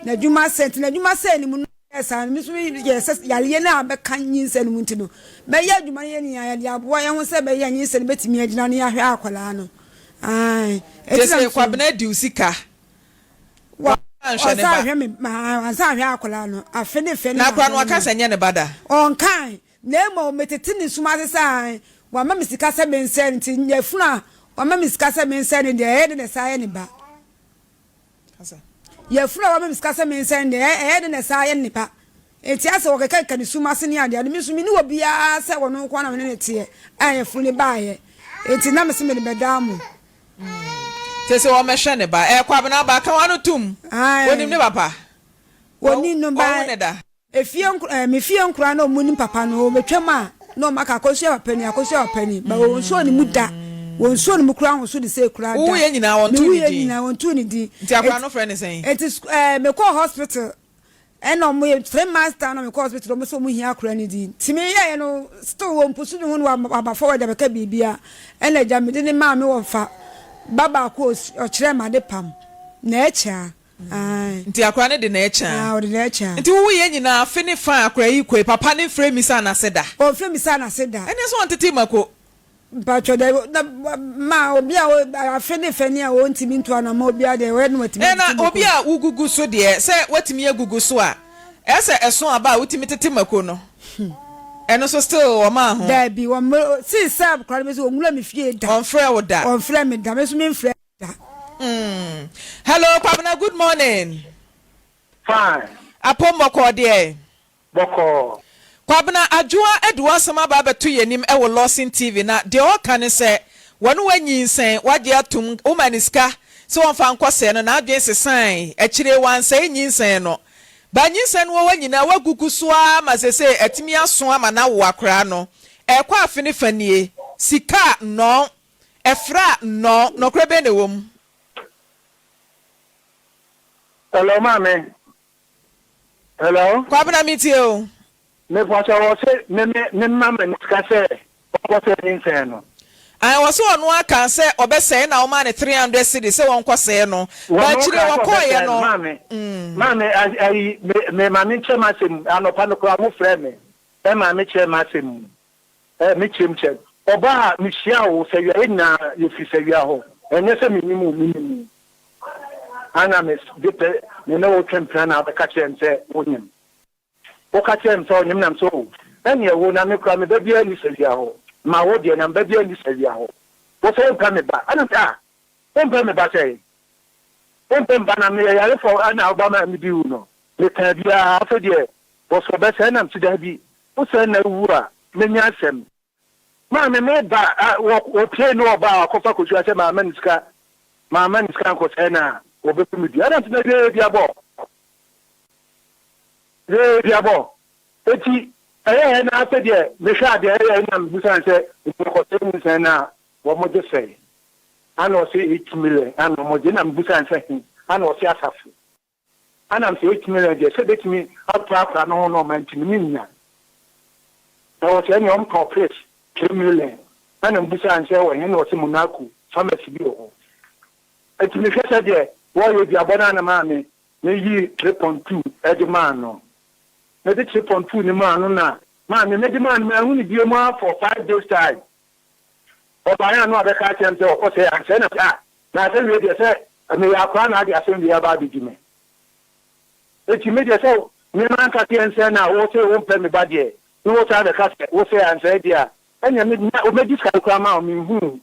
[SPEAKER 10] N'adwuma sɛe. Nti n'adwuma sɛe no mu no, ɔyɛɛ saa no, me nso meyɛɛ sɛ yareɛ no a bɛka nyinsɛn no mu nti no, mɛyɛ adwuma no yɛ nea yɛde aboa yɛn ho sɛ ɛbɛyɛ a nyinsɛn no bɛtumi agyina na yɛahwɛ akwadaa no. Ae.
[SPEAKER 2] Kyerɛ
[SPEAKER 10] Enti na
[SPEAKER 2] sɛ
[SPEAKER 10] me nso.
[SPEAKER 2] Kwabena adi wo sika.
[SPEAKER 10] Wa
[SPEAKER 2] Wanhwɛ ne
[SPEAKER 10] ɔsan
[SPEAKER 2] ba.
[SPEAKER 10] hwɛ me ma wansan hwɛ akwadaa no afe ne fɛ ne
[SPEAKER 2] Na akwadaa no
[SPEAKER 10] maame
[SPEAKER 2] waka
[SPEAKER 10] no.
[SPEAKER 2] sɛ nyɛ ne ba da.
[SPEAKER 10] Ɔnkae na mmom metete ne sum ase sɛ ae wama me sika sɛ mensɛe no nti yafunu a wama me sika sɛ mensɛe no deɛ ɛyɛ den na ɛsan yɛ ne ba.
[SPEAKER 2] Kasa.
[SPEAKER 10] Yafunu a wama me sika sɛ mensɛe no deɛ ɛyɛ den na ɛsan yɛ ne ba. Enti asɛ wɔkekakeka ne sum ase ne adeade. Me nso menni obiara sɛ ɔno nko ara na me ne no teɛ a yafunu no baeɛ. Enti na mese mede bɛdaa mo.
[SPEAKER 2] Sese wɔmɛhwɛ ne ba. Ɛɛ Kwabena ba ka w'ano tom. Onim ne papa.
[SPEAKER 10] Onim no ba.
[SPEAKER 2] Wahu ne da.
[SPEAKER 10] Efie nkora ɛɛ me fie nkora na ɔmo nim papa no ɔbɛtwam a na ɔmo aka akosua papa ni akosua papa ni ba wɔn nsuo ne mu da wɔn nsuo ne mu kura ahosuo de sɛ kura da.
[SPEAKER 2] Wowu yɛ nyinaa wɔn tu ne din.
[SPEAKER 10] Me wu yɛ nyinaa wɔn tu ne din.
[SPEAKER 2] Nti akora no frɛ ne sɛn.
[SPEAKER 10] Eti ɛɛ mekɔɔ hospital. Ɛna ɔmo yɛ 3 months time na mekɔ hospital ɔmo sɛ ɔmo hia akora ne din nti me yɛɛ no still wɔ mpusu ne ho no waba forward abɛka biribia ɛna agya mede ne maa me wɔfa ba baako ɔkyerɛ me ade pam na ɛkyɛ a ae.
[SPEAKER 2] Nti akora no de na ɛkyɛ
[SPEAKER 10] a. Ɔde na ɛkyɛ a.
[SPEAKER 2] Nti wowo yɛ nyinaa afe ne fa a akora yi kɔe papa no mfrɛ mmisaa n'ase da.
[SPEAKER 10] Ɔmfrɛ mmisaa n'ase da.
[SPEAKER 2] Ɛneɛ sɛ ɔntete mako.
[SPEAKER 10] Mpatsɔ dɛ na ma obi a afe ne fɛ ni a ɔntumi ntu anamɔ obiara deɛ ɔyɛ no watumi
[SPEAKER 2] Ɛna
[SPEAKER 10] atete mako.
[SPEAKER 2] obi a wogugu so deɛ sɛ watumi agugu so a ɛsɛ ɛso aba a wotumi tete mako no ɛno nso still wɔmaa ho.
[SPEAKER 10] Daabi wɔn since sɛ akora no bɛsi wɔnwura me fie da.
[SPEAKER 2] Ɔnfrɛ wo da.
[SPEAKER 10] Ɔnfrɛ me da me nso menfrɛ no da.
[SPEAKER 2] Mm. Hello Kwabena good morning.
[SPEAKER 11] Fine.
[SPEAKER 2] Apom bɔkɔɔ deɛ.
[SPEAKER 11] Bɔkɔɔ.
[SPEAKER 2] Kwabena Adwoa de w'asɛm aba abɛto yɛn anim wɔ Lawson TV na deɛ ɔreka ne sɛ wɔne wo anyinsɛn, wagye atom, woma no sika sɛ ɔmfa nkɔsɛe no, n'adwene sesae, akyire wansɛe nyinsɛn no. Ba nyinsɛn no wɔ hɔ nyinaa wagugu so ara ma seesei atumi aso ama no awo akwadaa no. Ɛrekɔ afe ne fa nie, sika a, nnɔn, ɛfra a, nnɔn, nɔkorɛ bɛn na ɛwɔ mu?
[SPEAKER 11] Hello maame. Hello.
[SPEAKER 2] Kwabena me tie o.
[SPEAKER 11] Me pakyɛ wɔ se me me me ma me sika sɛ ɔnkɔ sɛɛ nyinsɛn no.
[SPEAKER 2] Ae wɔ se ɔno aka sɛ ɔbɛ sɛe na ɔmaa no 300 cedis sɛ wɔnkɔ sɛe no but akyire wɔkɔɔyɛ
[SPEAKER 11] Wɔno kaa sɛ ɔbɛ sɛe
[SPEAKER 2] no
[SPEAKER 11] no maame maame ayi me me maame nkyerɛ m'asɛm mu anɔpa no koraa mo frɛ me ɛmaa me kyerɛ m'asɛm mu ɛ me kyerɛ mu kyerɛ ɔbaa a me hyia wo sɛ wia yɛ nyinaa yɛ firi sɛ wia hɔ ɛnyɛ sɛ me nim wo me nim wo ana me de pɛ me ne wo twe mpena na abɛka kyerɛ me sɛ wo nyem. Woka kyerɛɛ me sɛ ɔnyem na mesɛ oh ɛneɛ wo na me koraa me ba biara nni sawia hɔ ma wo deɛ na me ba biara nni sawia hɔ wo sɛ wompɛ me ba ɛna mesɛ ah wompɛ me ba sɛn wompɛ me ba na meyɛ yarefoɔ ɛna woba ma medi wu no mekaa biara afei deɛ wɔsɛ ɔbɛsɛe ɛna mese daabi wosɛe na wowu a mɛnya asɛm. Maame me ba a wɔ wɔpie ne ɔba a wakɔfa kosua sɛ maama ne sika maama ne sika nkɔsɛe no a wɔbɛbu me dua ɛna nti na wie duabɔ wie duabɔ eti ɛyɛ na afɛ deɛ mehwɛ adeɛ ɛyɛ na mebusa sɛ nkɔsɛe nyinsɛn no a wɔn gye sɛe ana ɔse 8 million ana wɔn gye na mebusa sɛ he ana ɔse asafo Ana sɛ ɛtumi no deɛ sɛ bɛtumi ato akora no ho no ɔma nti no mennya. Na wɔsɛ ɛneɛ ɔm tɔn fish 3 million ɛna mbusaa no sɛ ɛwɔ he na ɔse Monaco pharmacy bi wɔ hɔ. Nti mehwɛ sɛ deɛ wɔyɛ duabɔ no a na maa me me yii 3.2 ɛde maa no. Mede 3.2 no maa no na maa me mede maa no manhu no biom ara for 5 days time. Ɔbaeɛ a na wabɛka akyerɛ me sɛ ɔkɔ sɛ ansɛ na ah Na asɛm wei deɛ sɛ meyɛ akoraa na ade asɛm wei aba abɛdi me enti me deɛ sɛ me manka sɛ ɛnsɛ na wo se wompɛ me ba deɛ ne wo san bɛka sɛ wo sɛ ansɛe deɛ a ɛneɛ me na mɛdi sika no koraa ma wo menhuu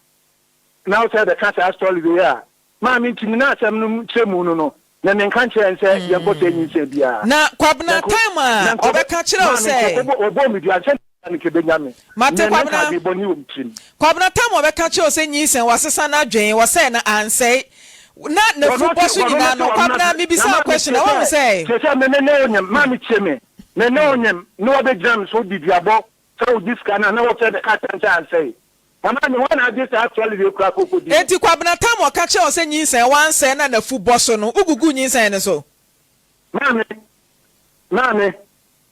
[SPEAKER 11] na wo sɛ bɛka saa story wei a maa me nti me na asɛm no kyerɛ mu no no na menka nkyerɛ n sɛ yɛnkɔ sɛ nyinsɛn biara
[SPEAKER 2] Na Kwabena time a ɔbɛka kyerɛ wo sɛ.
[SPEAKER 11] Wɔbɔɔ me dua sɛ nka ɛbɛnya me.
[SPEAKER 2] Mate
[SPEAKER 11] Nea na nka
[SPEAKER 2] Kwabena.
[SPEAKER 11] adwene bɔne wɔ me tirim.
[SPEAKER 2] Kwabena time a ɔbɛka kyerɛ wo sɛ nyinsɛn wasesa n'adwene wɔsɛe no ansɛe na n'afu bɔ so nyinaa no Kwabena mebisa wo question a woahu sɛ.
[SPEAKER 11] Tie sɛ me me ne wo nyem maame tie me me ne wo nyem na wabɛgyina me so de duabɔ sɛ wogye sika no a na wɔsɛ bɛka kyerɛ me sɛ ansɛe na maame hwan na agye saa trolley wei koraa kɔkɔdi no.
[SPEAKER 2] Enti Kwabena time a ɔka kyerɛ wo sɛ nyinsɛn wansɛe na n'afu bɔ so no woguguu nyinsɛn no so?
[SPEAKER 11] Maame maame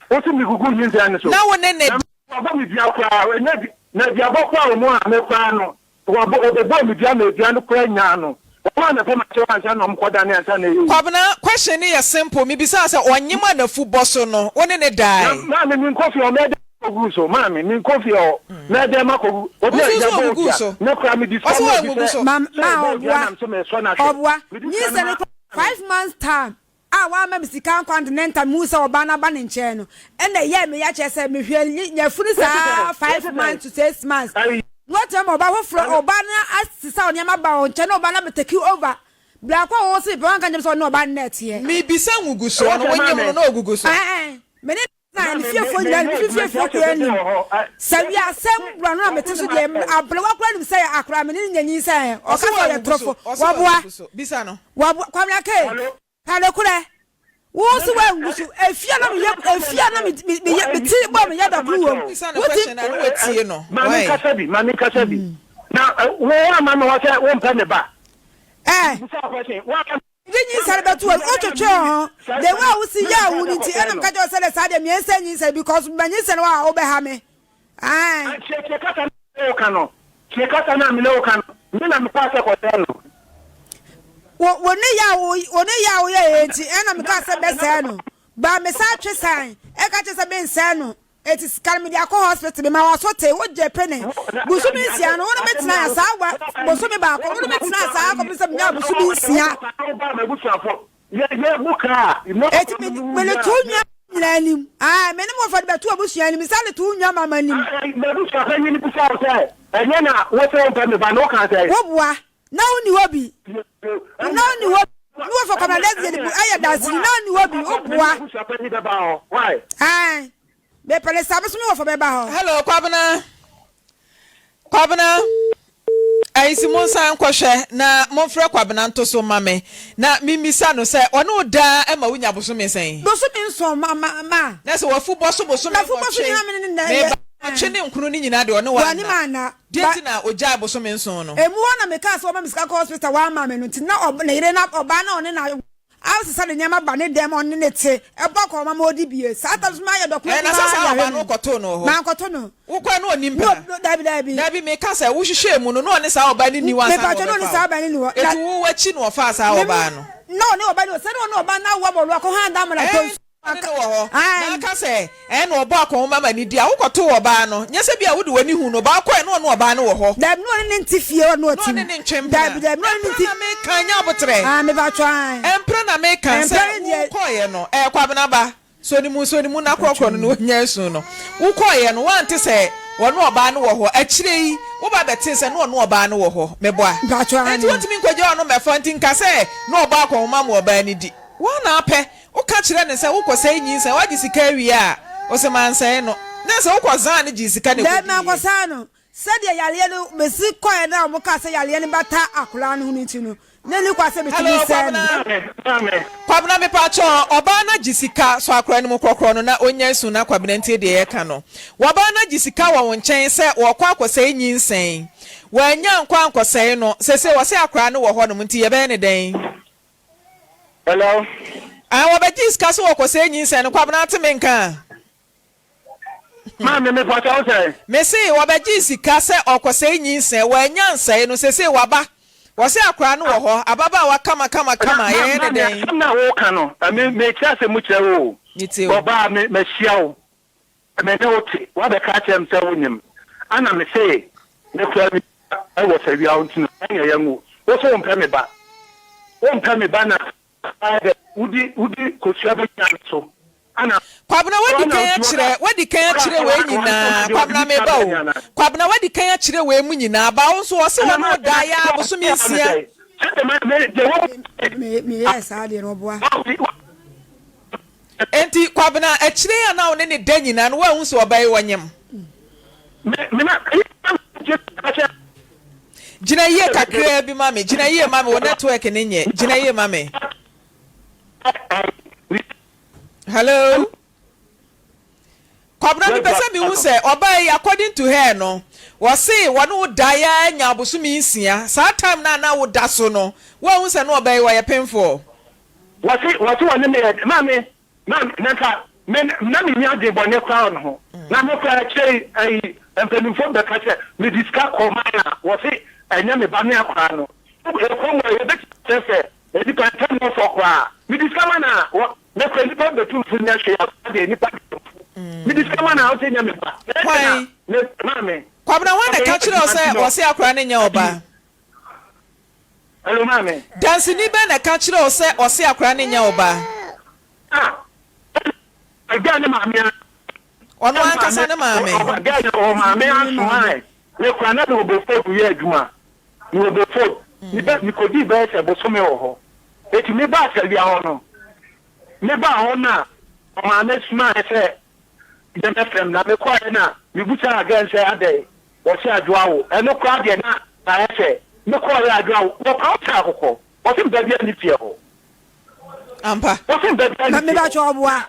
[SPEAKER 11] Wo se megugu nyinsɛn no so.
[SPEAKER 2] Na wo ne ne.
[SPEAKER 11] Na wɔabɔ me dua koraa, ɛnyɛ du, na duabɔ koraa wɔ mu a me koraa no, wɔabɔ, wɔbɛbɔɔ me dua ma dua no koraa nyaa no. Wɔn a na ɛpɛ m'akyɛw ansa na wɔkɔdane ansa na ɛyɛ yie.
[SPEAKER 2] Kwabena, question no yɛ simple, mebisaa sɛ ɔnyem a n'afu bɔ so no, wo ne no
[SPEAKER 11] Na
[SPEAKER 2] dae?
[SPEAKER 11] maame menkɔ fie hɔ, mɛyɛ dɛn makɔgu so? Maame, menkɔ fie hɔ, mɛyɛ dɛn makɔgu? Obi
[SPEAKER 2] Wo
[SPEAKER 11] a
[SPEAKER 2] nso
[SPEAKER 11] yɛabɔ
[SPEAKER 2] wo
[SPEAKER 11] wo
[SPEAKER 2] guguu
[SPEAKER 11] dua,
[SPEAKER 2] so?
[SPEAKER 11] me koraa mede sika
[SPEAKER 2] Ɔse
[SPEAKER 11] ma obi
[SPEAKER 2] wangugu
[SPEAKER 11] sɛ,
[SPEAKER 2] so.
[SPEAKER 10] Ma,
[SPEAKER 11] sɛ
[SPEAKER 10] ma
[SPEAKER 11] yɛbɔ wo dua
[SPEAKER 10] ɔboa,
[SPEAKER 11] na mese mesɔ no ahwɛ.
[SPEAKER 10] ɔboa,
[SPEAKER 11] Mede sika no
[SPEAKER 10] nyinsɛn no
[SPEAKER 11] ma
[SPEAKER 10] koraa 5 months time a wamma me sika ankɔ antenatal mehuu sɛ ɔbaa no aba ne nkyɛn no ɛna ɛyɛɛ me ya kyerɛ sɛ mehwɛ yafunu saa 5 months to 6 months na watumi ama ɔbaa foforɔ ɔbaa no asesa nneɛma ba wɔn nkyɛn na ɔbaa no abɛ take over bra ko a wɔwɔ se mepɛ wanka nkyɛm sɛ ɔne ɔbaa no na ɛteɛ.
[SPEAKER 2] Mebisa ngugusoɔ no, wonyem no na ɔgugu so?
[SPEAKER 10] Ɛɛ, me ne na ne fiefoɔ nyinaa nim, me fiefoɔ koraa nim sɛ wiasɛm wura no na mete so deɛ aberewa koraa nim sɛ akora me ne no nya nyinsɛn ɔka sɛ ɔyɛ torofo waboa waboa Kwabena Kay ka nokorɛ wo so wangu so efie na meyɛ efie na me me me mete bɔ meyɛ dɔkono wɔ mu
[SPEAKER 2] wote
[SPEAKER 11] Maame nkasa bi maame nkasa bi na wo ama me hɔ sɛ wompɛ me ba
[SPEAKER 10] ɛɛ
[SPEAKER 11] wo
[SPEAKER 10] Mede nyinsɛn no bɛto w'anim. Wotwetwee wo ho. The way a wosi yɛɛ wo no nti, ɛna meka kyerɛ wo sɛ dɛ saa deɛ mmiɛnsa nyinsɛn because manyinsɛn wo a wobɛha me. Ae.
[SPEAKER 11] Tie tie kasa no a me ne wo ka no. Tie kasa no a me ne wo ka no. Me na mekaa sɛ kɔsɛe no.
[SPEAKER 10] Wo wo ne yɛ a wo wo ne yɛ a woyɛeɛ nti, ɛna mekaa sɛ bɛsɛe no. But mesan twe san ɛka kyerɛ sɛ mensɛe no. Eti sika no mede akɔ hospital mema waso te wo gye pene bosome nsia no wo ne me tena saa wa bosome baako wo ne me tena saa kɔpem sɛ menya bosome nsia eti me mede to nwa nyinaa anim aa me ne mo fa de bɛto abusua anim sa de to nwa mama anim. Wo boa na wo ni hɔ bi na wo ni hɔ bi ne wɔfa kwamina dɛsɛ de bu ɛyɛ dansini na wo ni hɔ bi wo boa ɛn mepɛ ne saa me so me wɔfa bɛba hɔ.
[SPEAKER 2] Hello Kwabena Kwabena Ayisi monsan nkɔhwɛ na momfrɛ Kwabena nto so mma me na memmisa no sɛ ɔne wo daa ma wonya bosome sɛn?
[SPEAKER 10] Bosome nson ma ma ma.
[SPEAKER 2] Na sɛ wafu bɔ so bosome
[SPEAKER 10] Mafu bɔ so
[SPEAKER 2] nwɔtwe
[SPEAKER 10] nyinaa me ne ne nna
[SPEAKER 2] meba
[SPEAKER 10] yɛ.
[SPEAKER 2] nwɔtwe ne nkron no nyinaa deɛ ɔne wo
[SPEAKER 10] Wɔ ne
[SPEAKER 2] anna.
[SPEAKER 10] manna.
[SPEAKER 2] Deɛ
[SPEAKER 10] Ba
[SPEAKER 2] nti na ɔgyae bosome nson no?
[SPEAKER 10] Emu hɔ na mekaa sɛ ɔma me sika kɔ hospital wamma me no nti na ɔb ne yere na ɔbaa na ɔne na asesa ne nneɛma ba ne dan mu a ɔne ne te ɛbɔ akɔ ɔma ma ɔdi bie saa tam so mayɛ dɔkono
[SPEAKER 2] Ɛɛ na sɛ
[SPEAKER 10] kumaa
[SPEAKER 2] saa
[SPEAKER 10] de ahwɛ
[SPEAKER 2] ɔbaa no
[SPEAKER 10] no
[SPEAKER 2] wokɔtoo no wɔ hɔ?
[SPEAKER 10] mankɔto no
[SPEAKER 2] Wokɔɛ na ɔnni
[SPEAKER 10] no
[SPEAKER 2] mpena?
[SPEAKER 10] no dabi dabi
[SPEAKER 2] Dabi meka sɛ wohwehwɛɛ mu no na ɔne saa ɔbaa no nni hɔ ansa na
[SPEAKER 10] mepatwɔ na ɔne
[SPEAKER 2] ɔbɛfa
[SPEAKER 10] saa
[SPEAKER 2] wo?
[SPEAKER 10] ɔbaa no nni hɔ na
[SPEAKER 2] Enti wo w'akyi na ɔfaa saa
[SPEAKER 10] me
[SPEAKER 2] ɔbaa no?
[SPEAKER 10] na ɔne ɔbaa no sɛ na ɔne ɔbaa no awo ama ɔno akɔ han da ama no atɔ
[SPEAKER 2] Ɛɛ
[SPEAKER 10] nsuo
[SPEAKER 2] ɔne no wɔ hɔ na
[SPEAKER 10] Aane.
[SPEAKER 2] aka sɛ ɛɛ na ɔbɔ akɔnhoma ma no di a, wokɔtoo ɔbaa no. Nyɛ sɛ bi a wode w'ani huu no, ɔbaa kɔɛ na ɔne ɔbaa no wɔ hɔ.
[SPEAKER 10] Dabi, na ɔne no nte fie hɔ na
[SPEAKER 2] Na
[SPEAKER 10] ɔte
[SPEAKER 2] ɔne
[SPEAKER 10] mu.
[SPEAKER 2] no ntwe mpena.
[SPEAKER 10] Dabi, dabi, na ɔne no
[SPEAKER 2] Mpena
[SPEAKER 10] nte.
[SPEAKER 2] na meka, nyɛ aboterɛ.
[SPEAKER 10] Ah, mepakyɛ, aane.
[SPEAKER 2] Mpena na meka sɛ
[SPEAKER 10] Mpena no deɛ.
[SPEAKER 2] wokɔeɛ no, ɛɛ Kwabena ba. Sɔ ne mu, sɔ ne mu na korɔkorɔ no na ɔnya asu no. Wokɔeɛ no, woante sɛ wɔne ɔbaa no wɔ hɔ. Akyire yi, woba bɛtee sɛ na ɔne ɔbaa no wɔ hɔ. Meboa?
[SPEAKER 10] Mpakyɛ, aane.
[SPEAKER 2] Enti wontumi nkɔgya ɔno mmɛfa nti nka sɛ na ɔbɔ akɔnhoma ma ɔbaa no di. Wo ara na wopɛ. Woka kyerɛ no sɛ wokɔsɛe nyinsɛn, woagye sika awie a, ose mansɛe no. Na sɛ wokɔzaa no gyee sika na
[SPEAKER 10] Daabi,
[SPEAKER 2] ɛkɔdiiɛ.
[SPEAKER 10] mankɔsaa no. Sɛdeɛ yareɛ no bɛsi kɔeɛ no a wɔkaa sɛ yareɛ no bata akwadaa no ho no nti no, na ɛnni kwan sɛ
[SPEAKER 2] Hello
[SPEAKER 10] bɛtumi sɛe no.
[SPEAKER 2] Kwabena.
[SPEAKER 11] Maame.
[SPEAKER 2] Kwabena mepakyɛw ɔbaa no agye sika sɔ akora no mu krɔkrɔ no na ɔnya su na Kwabena ntie deɛ yɛka no wɔbaa no agye sika wɔ wo nkyɛn sɛ wɔkɔ akɔsɛe nyinsɛn wannya ankɔ ankɔsɛe no sese wɔse akora no wɔ hɔ nom nti yɛbɛyɛ no dɛn.
[SPEAKER 11] Hello.
[SPEAKER 2] Ah wɔbɛgye sika sɛ wɔkɔsɛe nyinsɛn no Kwabena ate me nka a.
[SPEAKER 11] Maame me pɔtɔ wo sɛn.
[SPEAKER 2] Me se wɔbɛgyee sika sɛ ɔkɔsɛe nyinsɛn wannya ansɛe no sesei waba wɔse akoraa no wɔ hɔ ababaawa kama kama kama yɛyɛ ne
[SPEAKER 11] Maame
[SPEAKER 2] dɛn.
[SPEAKER 11] asɛm no a woka no me mekyerɛ asɛm mu kyerɛ wo
[SPEAKER 2] Me tie
[SPEAKER 11] o
[SPEAKER 2] o.
[SPEAKER 11] ɔbaa me mahyia wo me ne wo te woabɛka akyerɛ me sɛ wonyem ana me se me kora me ba wɔ sawia wo nti no ɛneɛ yɛnwo wo so wompɛ me ba wompɛ me ba na Ayɛ dɛ wode wode kosua bɛgyina me so ana.
[SPEAKER 2] Kwabena wadi kan akyerɛ wadi kan akyerɛ wei nyinaa Kwabena meba o Kwabena wadi kan akyerɛ wei mu nyinaa ba wo nso ɔse wɔne wo da yɛ a bosome nsia.
[SPEAKER 10] Me meyɛɛ saa deɛ no ɔboa.
[SPEAKER 2] Enti Kwabena akyire yi a na wo ne ne da nyinaa no woanhu sɛ ɔbaa yi ɔnyem? Gyina yie kakraa bi ma me, gyina yie ma me, wo network no nyɛ, gyina yie ma me. Hello? Kwabena mepɛ sɛ mehu sɛ ɔbaa yi according to her no, wɔse wɔne wo daeɛ ara nya abosome nsia, saa time no a na woda so no, woanhu sɛ na ɔbaa yi ɔyɛ pemfoɔ?
[SPEAKER 11] Wɔse wɔse wɔne me yɛ maame maame na nka me na menni adwene bɔne koraa wɔ ne ho na me koraa akyire yi ayi mpanimfoɔ bɛka sɛ mede sika kɔ man a wɔse ɛnyɛ me ba ne akoraa no ɛkɔ mu a yɛbɛtumi akyerɛ sɛ nnipa ntam wɔ fɔ koraa mede sika ma no a wɔ me koraa nnipa bɛtu mfo nyɛ hwee akoraa deɛ nnipa deɛ mfo mede sika ma no a wɔse ɛnyɛ me ba na ɛsɛ na
[SPEAKER 2] Hwan?
[SPEAKER 11] me maame
[SPEAKER 2] Kwabena hwan na ɛka
[SPEAKER 11] ɔbɛyɛ
[SPEAKER 2] kyerɛɛ wo
[SPEAKER 11] adwuma
[SPEAKER 2] sɛ
[SPEAKER 11] nti no
[SPEAKER 2] wɔse akoraa no nyɛ wo ba?
[SPEAKER 11] ayi Hello, maame.
[SPEAKER 2] Danseni bɛn na ɛka kyerɛɛ wo sɛ ɔse akwadaa no nyɛ wo ba?
[SPEAKER 11] Ah, ɛgya ne maame a.
[SPEAKER 2] Ɔno ankasa ne maame.
[SPEAKER 11] Ɔgya ne ɔmaame asomae. Me kora na mewɔ Bofod yɛ adwuma. Mewɔ Bofod. Mebɛ mekɔdii bɛyɛ sɛ bosome wɔ hɔ. Eti mebaa Sawia hɔ no, mebaa hɔ na ɔmaame somae sɛ yɛmmɛfrɛ me. Na mekɔeɛ na mebusaa girl no sɛ adɛn? Wɔse adwoa wo ɛno koraa deɛ na ayɛ sɛ me kɔɔ yɛ adwoa wo wɔpaw sɛ akokɔ wɔse mba biara nni fie hɔ
[SPEAKER 2] Ampa.
[SPEAKER 11] wɔse mba biara nni fie
[SPEAKER 10] Me ba
[SPEAKER 11] hɔ.
[SPEAKER 10] kyɛ ɔboa.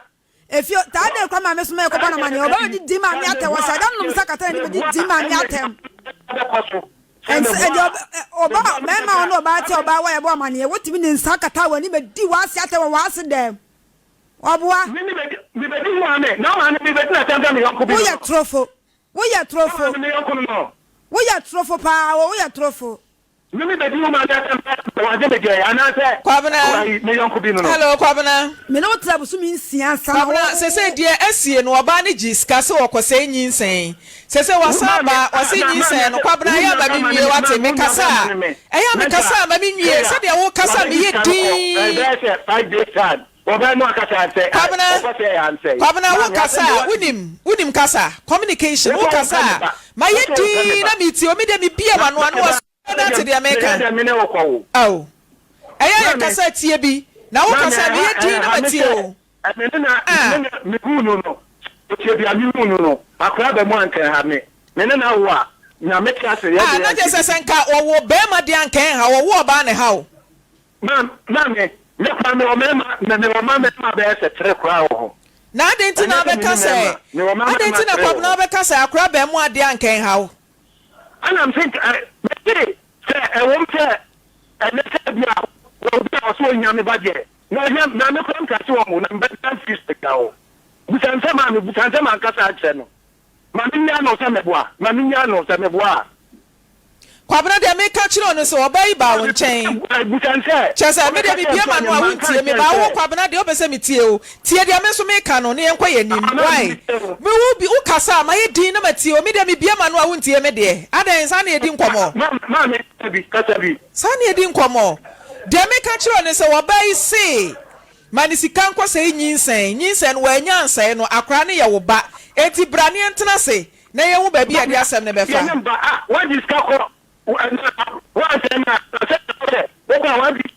[SPEAKER 10] Efie taa dɛ kura maame soma ɛkɔbɔ no amaneɛ ɔba bɛdi di maame atɛm wɔ sɛ adam nom nsa kata n'anim bɛdi di maame atɛm.
[SPEAKER 11] Bɛkɔ so sɛ
[SPEAKER 10] Ɛnsɛ
[SPEAKER 11] meboa
[SPEAKER 10] ɛdeɛ
[SPEAKER 11] a
[SPEAKER 10] ɔba
[SPEAKER 11] meboa
[SPEAKER 10] mɛɛma ɔne ɔbaa te ɔbaa wɔ ɛbɔ amaneɛ wotumi de nsa kata w'anim bɛdi w'ase atɛm wɔ w'ase dɛm ɔboa.
[SPEAKER 11] Me mebɛdi mebɛdi wo maame na wo maame mebɛdi n'atɛm sɛ me yɔnko bi no
[SPEAKER 10] Woyɛ torofo Woyɛ torofo.
[SPEAKER 11] Wo maame me yɔnko no no.
[SPEAKER 10] Woyɛ torofo paa o, woyɛ torofo.
[SPEAKER 11] Me me bɛdi wo maame asɛm sɛ wagye me deɛ anaasɛ
[SPEAKER 2] Kwabena,
[SPEAKER 11] me yɔnko bi no no.
[SPEAKER 2] Hello Kwabena.
[SPEAKER 10] Me ne wo tra bosome nsia ansa na wo.
[SPEAKER 2] Kwabena, sesei deɛ asie no ɔbaa no gyee sika sɛ ɔkɔsɛe nyinsɛn. Sesei wasan aba ɔse nyinsɛn no. Kwabena ɛyɛ a ma me nwie wate, me kasa a, ɛyɛ a me kasa a ma me nwie, sɛdeɛ wo kasa a meyɛ dinn.
[SPEAKER 11] Ɛbɛyɛ sɛ 5 days time.
[SPEAKER 2] Kwabena, Kwabena wo kasa a wonim, wonim kasa, communication, wo kasa a mayɛ dinn na metie wo, me deɛ mebie m'ano a na wasɔ na ate deɛ meka. Ao, ɛyɛ a yɛ kasa tie bi, na wo kasa a meyɛ dinn na matie wo. Ah. Ah, na kyerɛ sɛ sɛ nka wɔwo barima deɛ anka ɛnha, wɔwo ɔbaa na ɛha wo.
[SPEAKER 11] Ma, maame, me koraa mewɔ mmarima, me, mewɔ mma mmarima bɛyɛ sɛ tere koraa wɔ hɔ.
[SPEAKER 2] Na adɛn nti na
[SPEAKER 11] Ɛnyɛ sɛ
[SPEAKER 2] wobɛka
[SPEAKER 11] menni
[SPEAKER 2] sɛ,
[SPEAKER 11] mmarima, mewɔ mma
[SPEAKER 2] adɛn
[SPEAKER 11] mmarima
[SPEAKER 2] nti na
[SPEAKER 11] tere wɔ
[SPEAKER 2] Kwabena
[SPEAKER 11] hɔ.
[SPEAKER 2] wobɛka sɛ akora abaamua deɛ anka ɛnha wo?
[SPEAKER 11] Ɛna mese, ɛ, mese, sɛ ɛwom sɛ ɛnɛ sɛ ebia wɔ obi a ɔsɛ ohia me ba deɛ, na ohia, na me koraa meka se wɔn wo, na me ba biara mfiri sɛ gya hɔ. Bisa no sɛ maame, bisa no sɛ mankasa akyerɛ no. Ma mennya no sɛ meboa, ma mennya no sɛ meboa a.
[SPEAKER 2] Kwabena, deɛ meka kyerɛ wo ne sɛ, ɔbaa yi baa wo nkyɛn. Kyerɛ sɛ, me deɛ mebue m'ano a wontie me, but wo Kwabena deɛ wopɛ sɛ metie wo. Tie deɛ me nso meka no na yɛnkɔ yɛn anim. Why? Me wo bi, wokasa a, mayɛ dinn na matie wo. Me deɛ mebue m'ano a wontie me deɛ. Adɛn, saa na yɛdi nkɔmmɔ? Saa na yɛdi nkɔmmɔ? Deɛ meka kyerɛ wo ne sɛ, ɔbaa yi se. Ma no sika nkɔsɛe nyinsɛn. Nyinsɛn no, wannya ansɛe no. Akwadaa no yɛ wo ba. Enti bra na yɛntena ase na yɛnhu baabi a yɛde asɛm no bɛfa.
[SPEAKER 11] Yɛne mba a, woagye sika kɔ na woansɛe no a, na sɛ sɛ wokɔ a woagye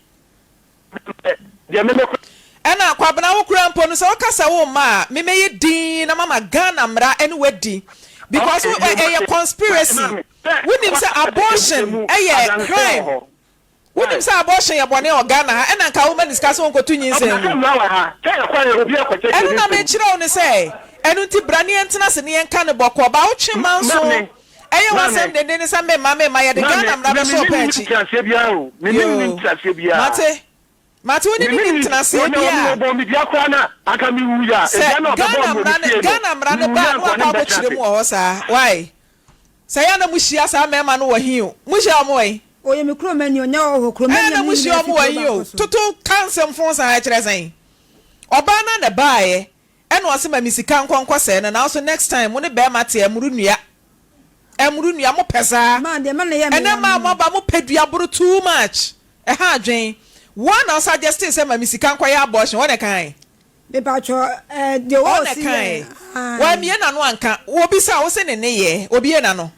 [SPEAKER 11] deɛ me mɛkɔ.
[SPEAKER 2] Ɛna Kwabena wo koraa mpo no sɛ woka sɛ wo mma a me mɛyɛ dinn na mama Ghana mmara ɛne wo adi because wo ɛyɛ conspiracy wonim sɛ abortion ɛyɛ crime wonim sɛ abortion yɛ bɔne wɔ Ghana ha ɛna nka woma ne sika sɛ ɔnkɔto nyinsɛn ngu ɛno na mekyerɛ wo no sɛ ɛno nti bra ne yɛntena ase ne yɛnka no bɔkɔɔ ba wotwe manso ɛyɛ w'asɛm denden ne sɛ memma memma yɛde Ghana mmara bɛhyɛ wo pɛ akyi yoo mate Mate wo ne no nni ntenaseɛ biaa. Sɛ Ghana mmara no Ghana mmara no ba a na wakɔ akɔkyerɛ mu wɔ hɔ saa why? Sɛ ɛyɛ a na mo hyia saa mmarima no wɔ he o? Mo hyia wɔn wɔ he?
[SPEAKER 10] Ɔyɛ me kuromani ɔnyɛ ɔhɔ kuromani
[SPEAKER 2] Ɛyɛ
[SPEAKER 10] na
[SPEAKER 2] na
[SPEAKER 10] mo
[SPEAKER 2] mo hyia
[SPEAKER 10] nyinaa
[SPEAKER 2] wɔn
[SPEAKER 10] fi
[SPEAKER 2] wɔ
[SPEAKER 10] kuro
[SPEAKER 2] he o?
[SPEAKER 10] baako so.
[SPEAKER 2] Toto ka nsɛm fon saa ɛkyerɛ sɛn? Ɔbaa no a na ɛbaeɛ ɛna ɔse ma me sika nkɔ nkɔ sɛɛ no nanso next time mo ne barima te a morennua Ɛmoro nua mo pɛ saa.
[SPEAKER 10] Maa deɛ ma na ɛyɛ me
[SPEAKER 2] Ɛnɛ
[SPEAKER 10] ya
[SPEAKER 2] mmaa
[SPEAKER 10] no
[SPEAKER 2] mo
[SPEAKER 10] no.
[SPEAKER 2] aba mo pɛ dua boro too much ɛha adwen. Woa na wo suggestee sɛ ma me sika nkɔ yɛ abortion wɔn na ɛkae?
[SPEAKER 10] Mepakyɛ ɛɛ deɛ
[SPEAKER 2] Wɔn na
[SPEAKER 10] ɔɔsi
[SPEAKER 2] ɛkae.
[SPEAKER 10] yɛ ae.
[SPEAKER 2] Wamie n'ano anka. Wobisa wo se ne nneyɛɛ obie n'ano.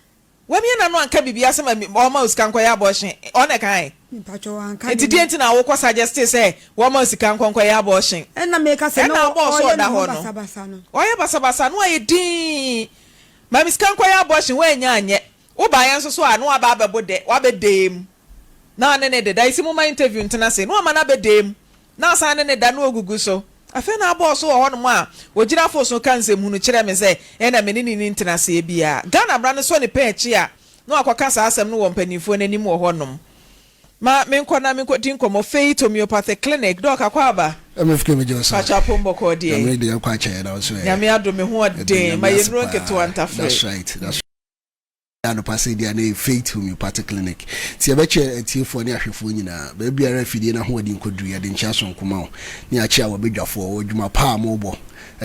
[SPEAKER 2] Wamie n'ano anka biribiara sɛ ma me ɔma wo sika nkɔ yɛ abortion wɔn na ɛkae.
[SPEAKER 10] Mepakyɛ wanka
[SPEAKER 2] Nti
[SPEAKER 10] deɛ
[SPEAKER 2] deɛ
[SPEAKER 10] me.
[SPEAKER 2] nti na wokɔ suggestee sɛ wɔma wo sika nkɔ nkɔ yɛ abortion?
[SPEAKER 10] Ɛna meka sɛ
[SPEAKER 2] Ɛna
[SPEAKER 10] na
[SPEAKER 2] abɔɔ so
[SPEAKER 10] ɔɔyɛ
[SPEAKER 2] ɔda
[SPEAKER 10] ne ho
[SPEAKER 2] hɔ no.
[SPEAKER 10] basabasa no.
[SPEAKER 2] Ɔyɛ basabasa no ayɛ dinn. Ma me sika nkɔyɛ abortion woannya anyɛ. Wobaeɛ nso so a na waba abɛbo dɛ, wabɛ dam na ɔne ne deda. Esi momma interview ntena ase na wama no abɛ dam na asan ne ne da na ogugu so. Afei na abɔɔ so wɔ hɔnom a ogyina fo so ka nsɛmhunu kyerɛ me sɛ ɛna me ne no nni ntenaseɛ biara. Ghana mmara no sɔ ne pɛn akyi a na wakɔka saa asɛm no wɔ mpanimfoɔ no anim wɔ hɔnom. Ma menkɔ na menkɔdi nkɔmmɔ Faith Homeopathic Clinic, Doc Akwaaba.
[SPEAKER 12] MFK megye wo so.
[SPEAKER 2] Pakyɛ apom bɔkɔɔ deɛ.
[SPEAKER 12] Nyame deɛ ɔkɔ akyɛ yɛ na wo so ɛ.
[SPEAKER 2] Nyame adom me ho
[SPEAKER 12] Yɛda
[SPEAKER 2] ɔden ma
[SPEAKER 12] Nyame
[SPEAKER 2] yɛ
[SPEAKER 12] ase
[SPEAKER 2] nnuro
[SPEAKER 12] paa.
[SPEAKER 2] nketewa ntafere.
[SPEAKER 12] That's right that's right anɔpa sɛ deɛ na ɛyɛ Faith Homeopathic Clinic nti yɛbɛkyɛ atiefoɔ ne ahwɛfoɔ nyinaa baabi biara afidie no ahoɔden kɔduru yɛde nkyea sononko ma wo ne akyea w'abadwafoɔ wɔ adwuma pa a mobɔ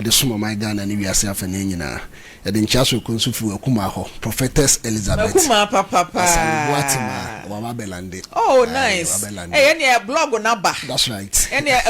[SPEAKER 12] de som ɔman Ghana ne wiase afanaa nyinaa. Yɛde nkyea soronko nso firi w'akumaa hɔ, Prophetess Elizabeth
[SPEAKER 2] M'akumaa papa
[SPEAKER 12] Asare Boatema,
[SPEAKER 2] paa.
[SPEAKER 12] waba abɛlande.
[SPEAKER 2] Oh
[SPEAKER 12] Aye,
[SPEAKER 2] nice.
[SPEAKER 12] wabɛlande.
[SPEAKER 2] Ɛyɛ neɛ blog no aba.
[SPEAKER 12] That's right.
[SPEAKER 2] Ɛneɛ.